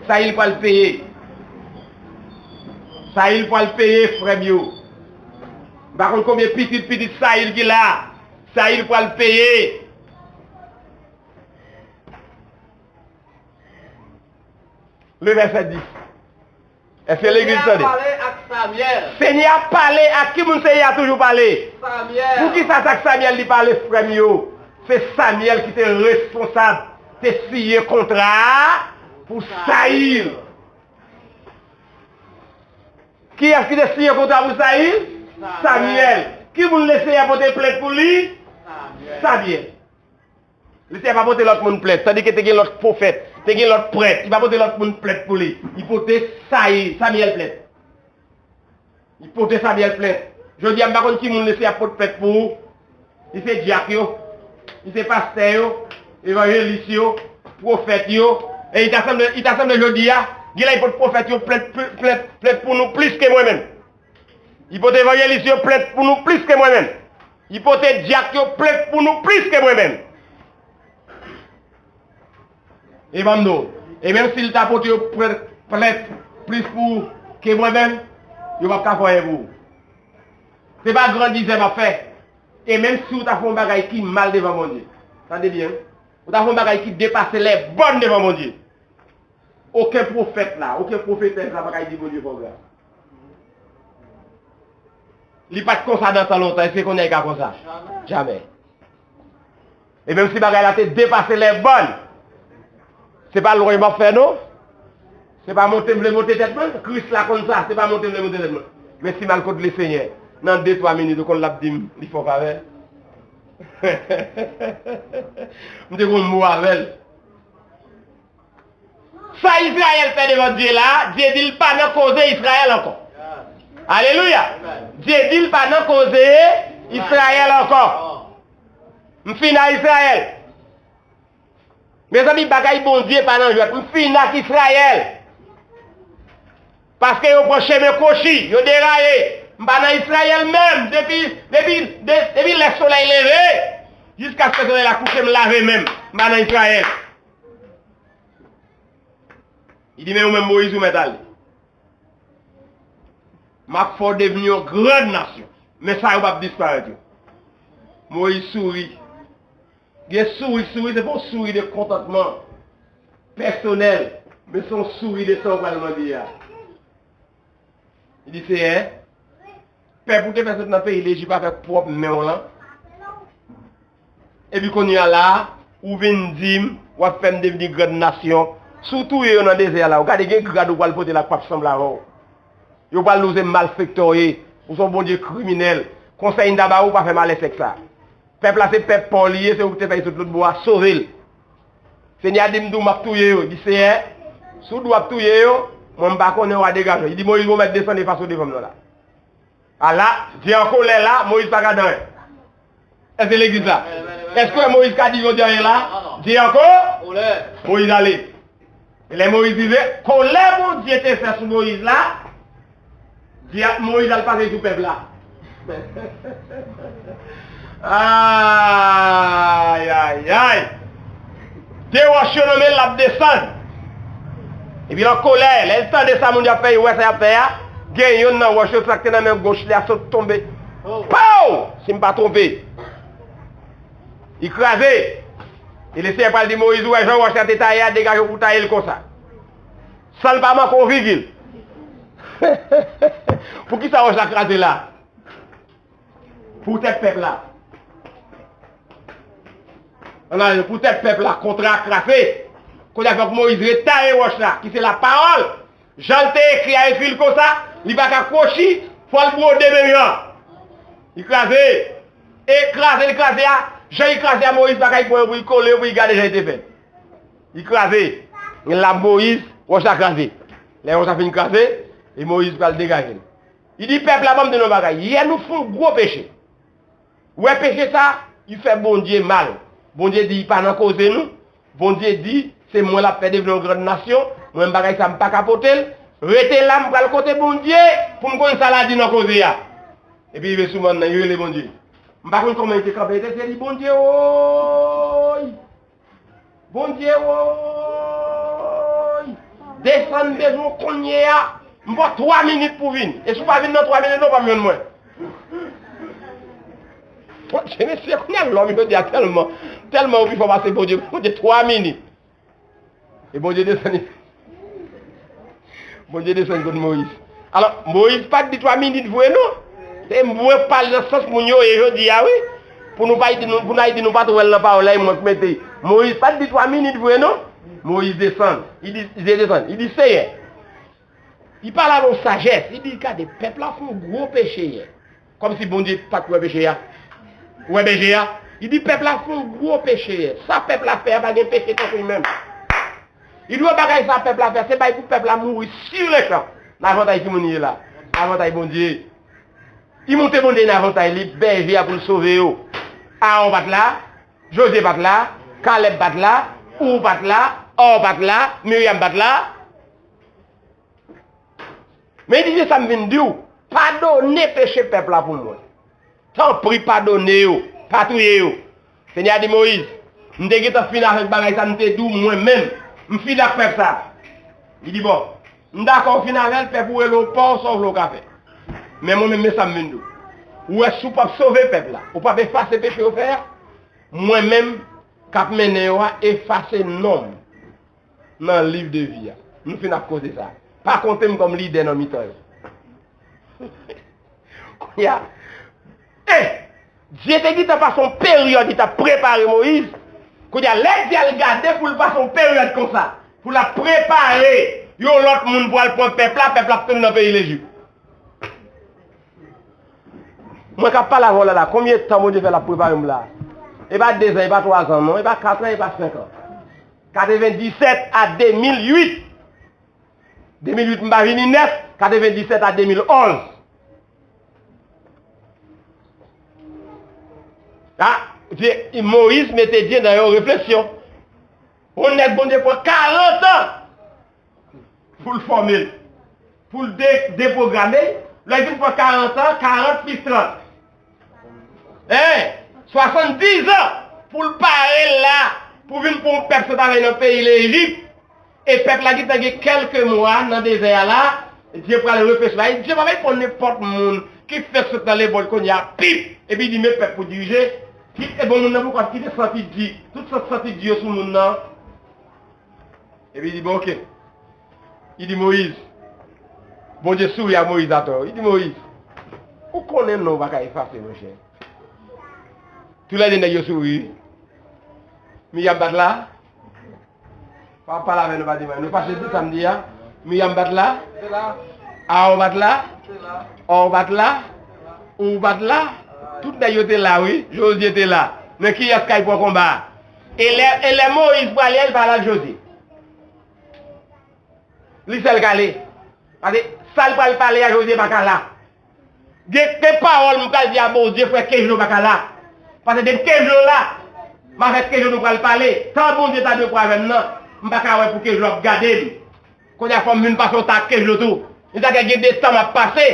Sayil pral peye. Sayil pral peye, frè m yo. M pa konn konbyen pitit, pitit Sayil ki la. Sayil pral peye. Le vèsè dis. Èske legliz tande? Senyè a pale ak Samyèl. Senyè a pale ak ki moun Senyè a toujou pale? Samyèl. Poukisa se ak Samyèl li pale, frè m yo? Se Samyèl ki te responsab, te siyen kontra a pou Sayil. Kiyès ki te siyen kontra pou Sayil? Samyèl. Samyèl. Ki moun Lesenyè pote plent pou li? Samyèl. Samyèl. Lesenyè pa pote lòt moun plent, tandike te gen lòt pwofèt, te gen lòt prèt. Li pa pote lòt moun plent pou li. Li pote Sayi-, Samyèl plent. Li pote Samyèl plent. Jodi a, m pa konn ki moun Lesenyè ap pot plent pou ou. Li se dyak yo. Li se pastè yo. Evanjelis yo. Pwofèt yo. E li ta sanble, li ta sanble jodi a, gen lè li pot pwofèt yo plent, plent, plent pou nou plis ke mwen menm. Li pote evanjelis yo plent pou nou plis ke mwen menm. Li pote dyak yo plent pou nou plis ke mwen menm. E ban m di w, e menm si l ta pote yo plent, plent plis pou ou ke mwen menm, yo p ap ka fè anyen pou ou. Se pa grandizè m ap fè. E menm si w ta fè yon bagay ki mal devan Bondye, tande byen, wi. Ou ta fè yon bagay ki depase lèbòn devan Bondye. Okenn pwofèt la, okenn pwofetès la pa ka di Bondye fè w gras. Li pa t konsa nan tan lontan, èske kounye a li ka konsa? Jamè. E menm si bagay la te depase lèbòn, se pa lwen m ap fè non. Se pa monte m vle monte tèt mwen. Kris la konn sa, se pa monte m vle monte tèt mwen. Men si m al kot Lesenyè, nan de twa minit, ou konn l ap di m, li fè w favè. M te gon mo avè l. Sa Izrayèl fè devan Dye la, Dye di l pa nan koze Izrayèl ankò. Alelouya! Dye di l pa nan koze Izrayèl ankò. M fin a Izrayèl. Mezanmi, bagay Bondye pa nan jwèt. M fin ak Izrayèl. Paske yo pran chemen kwochi, yo deraye. M pa nan Izrayèl menm. Depi, depi, de- depi lè solèy leve, jiskaske solèy la kouche, m lave men m. M pa nan Izrayèl. Li di, men ou menm, Moyiz, ou mèt ale. M ap fè w devni yon grann nasyon. Men sa yo p ap disparèt yo. Moyiz souri. Gen souri, souri, se pa yon souri de kontantman pèsonèl, men se yon souri de sa w pral mande a. Li di, Seyè, pèp ou te fè sot nan peyi Lejip avèk pwòp men w lan. Epi kounye a la a, ou vin di m, w ap fè m devni grann nasyon. Si w touye yo nan dezè a la, ou gade gen grad ou pral pote la k p ap sanble avè w. Yo pral di w se malfektè w ye, ou se yon Bondye kriminèl. Konsèy m ta ba ou, pa fè malè sèk sa. Pèp la se pèp pa w li ye, se ou ki te fè l sot lòt bò a, sove l. Senyè a di m di w m ap touye yo. Di, Seyè, si w di w ap touye yo, mwen m pa konnen, w a degaje w. Li di, Moyiz, bon, mèt desann e efase w devan m nan la. Ala, Dye an kolè la, Moyiz pa ka di anyen. Èske legliz la? Èske Moyiz ka di Bondye anyen la? Dye an ko-, Moyiz ale. E lè Moyiz rive, kolè Bondye te fè sou Moyiz la, Dye, Moyiz al pase sou pèp la. Ay, ay, ay. De wòch yo nan men l, l ap desann. Epi l an kolè, lè l tande sa moun yo ap fè, yo wè sa y ap fè a, gen yonn nan wòch yo, sa k te nan men goch li a sot tonbe. Pow! Si m pa twonpe. Li kraze. E Lesenyè pral di Moyiz, ou wè jan wòch la te taye a, degaje w pou w taye l konsa. San l pa manke yon vigil. Poukisa wòch la kraze la? Poutèt pèp la. Ann ale, poutèt pèp la, kontra a kraze. Kounye a fòk Moyiz retaye wòch la, ki se lapawòl. Jan l te ekri a, ekri l konsa, li pa ka kwochi, fò l bwode menm jan. Li kraze. E kraze, li kraze a, jan li kraze a, Moyiz pa ka pran yo pou li kole yo, pou li gade jan li te fè. Li kraze. Gen la Moyiz, wòch la kraze. Lè wòch la fin kraze, e Moyiz pral degaje l. Li di pèp la, ban m di nou yon bagay. Yè nou fè yon gwo peche. Ou wè peche sa, li fè Bondye mal. Bondye di li pa nan koze nou. Bondye di, se mwen l ap fè devni yon grann nasyon. Mwen menm bagay sa m pa ka pote l. Rete la, m pral kote Bondye pou m konn sa l a di nan koze a. Epi rive sou mòn nan, li rele Bondye. M pa konn kòman li te kanpe, li te di, Bondye, woy! Bondye, woy! Desann bezwen w kounye a. M ba w twa minit pou w vin. E si w pa vin nan twa minit, non, w p ap jwenn mwen. Bondye, mesye, kounye a lòm yo di a tèlman, tèlman yo pi fò pase Bondye. Bondye, twa minit. E Bondye desann, Bondye desann kot Moyiz. Alò, Moyiz pa t di twa minit vre, non. Se mwen k pale nan sans moun yo ye jodi a, wi. Pou nou pa di nou, pou n a di nou pa t wè l nan pawòl la, e mwen k mete. Moyiz pa t di twa minit vre, non. Moyiz desann. Li di, li desann. Li di, Seyè, li pale avè yon sajès. Li di, gade, pèp la fè yon gwo peche yè. Kòmsi Bondye pa t wè peche a. Ou wè peche a? Li di, pèp la fè yon gwo peche yè. Sa pèp la fè a pa gen peche tankou li menm. Li di, wè bagay sa pèp la fè, se bay pou pèp la mouri silechan. Nan avantay ki moun li ye la? Avantay Bondye. Li montre Bondye nan avantay li, bèje a pou l sove yo. Aawon pa t la, Jozye pa t la, Kalèb pa t la, Ou pa t la, Ò pa t la, Miryam pa t la. Men li di, se sa m vin di w. Padone peche pèp la pou mwen. Tanpri, padone yo. Pa touye yo. Senyè a di Moyiz, m te gentan fin avèk bagay sa, m te di w mwen menm, m fin ak pèp sa. Li di, bon, m dakò w fin avè l, pèp ou rele w pa w, sa w vle w ka fè. Men mwen menm, men sa m vin di w. Ou wè, si w p ap sove pèp la, ou p ap efase peche yo fè a, mwen menm k ap mennen yo a efase non m nan liv de vi a. Nou fin ap koze sa. Pa konte m kòm lidè nan mitan yo. Kounye a, e, Dye te gentan pase yon peryòd li t ap prepare Moyiz. Kounye a, lè Dye al gade pou l pase yon peryòd konsa, pou l ap prepare yon lòt moun pou al pran pèp la, pèp la ap tounen nan peyi Lejip. Mwen k ap pale avè w la, la, konbyen tan Bondye fè l ap prepare m la? E pa dezan, e pa twazan, non, e pa katran, e pa senkan. Katrevendisèt a de mil uit. De mil uit, m pa vini nèf, katrevendisèt a de mil onz. A, Dye, Moyiz mete Dye nan yon refleksyon. Yon nèg Bondye pran karant an pou l fòme l, pou l de-, depwograme l. Lè l fin pran karant an, karant plis trant, en, swasanndizan pou l pare l la, pou vin pou yon pèp sot avè l nan peyi Lejip. E pèp la gentan gen kèlke mwa nan dezè a la, Dye pral reflechi. Dye pa pral pran nenpòt moun ki fèk sot nan lebòl kounye a, pip, epi di, men pèp pou dirije, pip, e bon, moun nan poko ap kite santi di, tout sant santi di yo sou moun nan. Epi li di, bon, oke. Li di Moyiz, Bondye souri a Moyiz atò. Li di Moyiz, ou konnen non w pa ka efase, monchè. Toulède nèg yo souri. Miyam pa t la. Pa pale avè nou, pa di mwen. Nou pase tout samdi a. Miyam pa t la. A w pa t la. A w pa t la. Ou pa t la. Tout nèg yo te la, wi. Jozye te la. Men kiyès k al pran konba a? E lè, e lè Moyiz prale a, li pale ak Jozye. Li sèl k ale. Paske sa l pral pale a, Jozye pa ka la. Gen, gen pawòl m pral di a Bondye, frè Kejlo pa ka la. Paske depi Kejlo la, m avèk Kejlo nou pral pale. Tan Bondye ta dwe pran avè m nan, m pa ka wè pou Kejlo ap gade m. Kounye a fò m vin pase yon tan ak Kejlo tou. Li ta gen de tan m ap pase.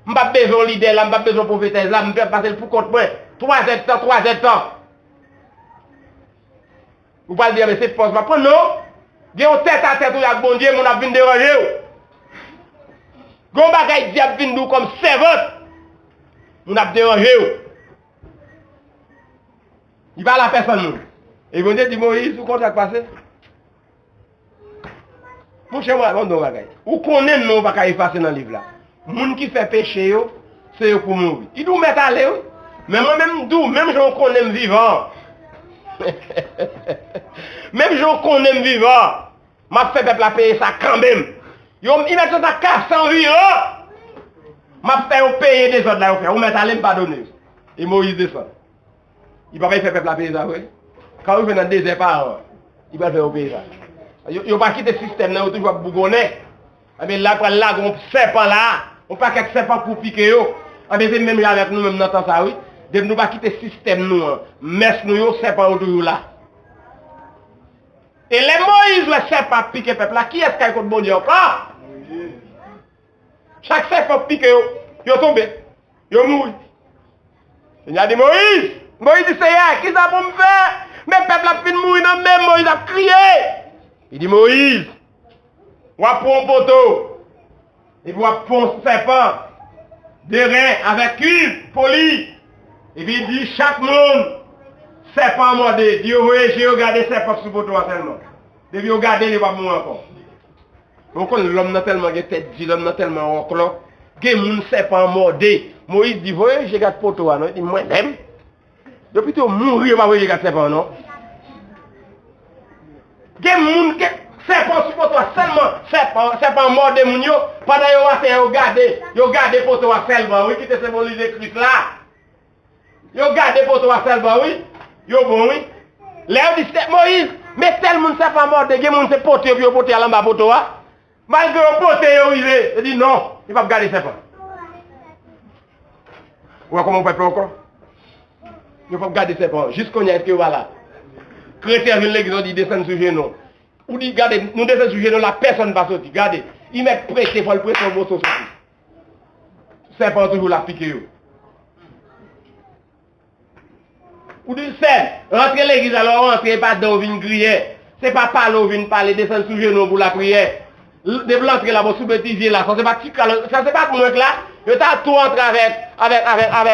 M p ap bezwen yon lidè la, m p ap bezwen yon pwofetèz la, m p ap pase l pou kont mwen. Twa zèdtan, twa zèdtan. Ou pral di, "Anben, se pòz m ap pran." Non! Gen yon tètatèt ou ak Bondye, moun ap vin deranje w. Gen yon bagay dyab vin di w kòm sèvant, moun ap deranje w. Li pa la pèsonn moun. E Bondye di Moyiz, ou konn sa k pase? Monchè, mwen, mwen di w yon bagay. Ou konnen non w pa ka efase nan liv la. Moun ki fè peche yo, se yo k pou mouri. Li di w mèt ale, wi. Men mwen menm, m di w, menm jan w konnen m vivan. Menm jan w konnen m vivan, m ap fè pèp la peye sa kanmenm. Yo, li mèt yo ta kase anviwon. M ap fè yo peye dezòd la yo fè. Ou mèt ale, m padone yo. E Moyiz desann. Li pa bay fè pèp la peye sa vre. Kan yo rive nan dezè pa an, li pral fè yo peye sa. Yo, yo pa kite sistèm nan, yo toujou ap bougonnen. Ebyen, la pral lage yon sèpan la, yon pakèt sèpan pou pike yo. Ebyen, se menm jan avèk nou menm nan tan sa, wi. Depi nou pa kite sistèm nou an, mès nou yo, sèpan yo toujou la. E lè Moyiz wè sèpan ap pike pèp la, kiyès k al kot Bondye ankò? Chak sèpan pike yo, yo tonbe, yo mouri. Senyè a di Moyiz, Moyiz di, "Seyè, kisa pou m fè? Men pèp la ap fin mouri nan men m." Moyiz ap kriye. Li di, "Moyiz, w ap pran yon poto, epi w ap pran yon sèpan de ren avèk kuiv poli, epi di chak moun, 'Sèpan an mòde.'" Di yo voye je yo gade sèpan sou poto a sèlman. Depi yo gade l, yo p ap mouri ankò. Ou konn lòm nan tèlman gen tèt di, lòm nan tèlman wòklò. Gen moun sèpan an mòde. Moyiz di, "Voye je gad poto a non." Li di, "Mwen menm?" Yo pito mouri, yo pa voye je gad sèpan an non. Gen moun ke sèpan sou poto a sèlman, sèpan, sèpan an mòde moun yo, pandan yo atè yo gade, yo gade poto a sèlman, wi, ki te senbolize Kris la. Yo gade poto a sèlman, wi. Yo bon, wi. Lè yo di, "Sè-, Moyiz, men tèl moun sèpan an mòde," gen moun se pote yo pou yo pote al anba poto a. Malgre yo pote yo rive, yo di, "Non, yo p ap gade sèpan." Ou wè kòman ou pèp la ankò? Yo p ap gade sèpan. Jis kounye a, èske yo pa la? Kretyen vin legliz, yo di, "Desann sou jenou." Ou di, "Gade, nou desann sou jenou la, pèsonn pa soti." Gade, li mèt prete, fò l prete yon moso soti. Sèpan toujou la pike yo. Ou di sè, rantre legliz la, lè w rantre, e pa dan w vin griyen. Se pa pale w vin pale, desann sou jenou w pou lapriyè. Depi w antre la, bon, sou betize la, sa se pa ti kal, sa se pa mwen k la, yo ta tou antre avèk, avèk, avèk, avèk,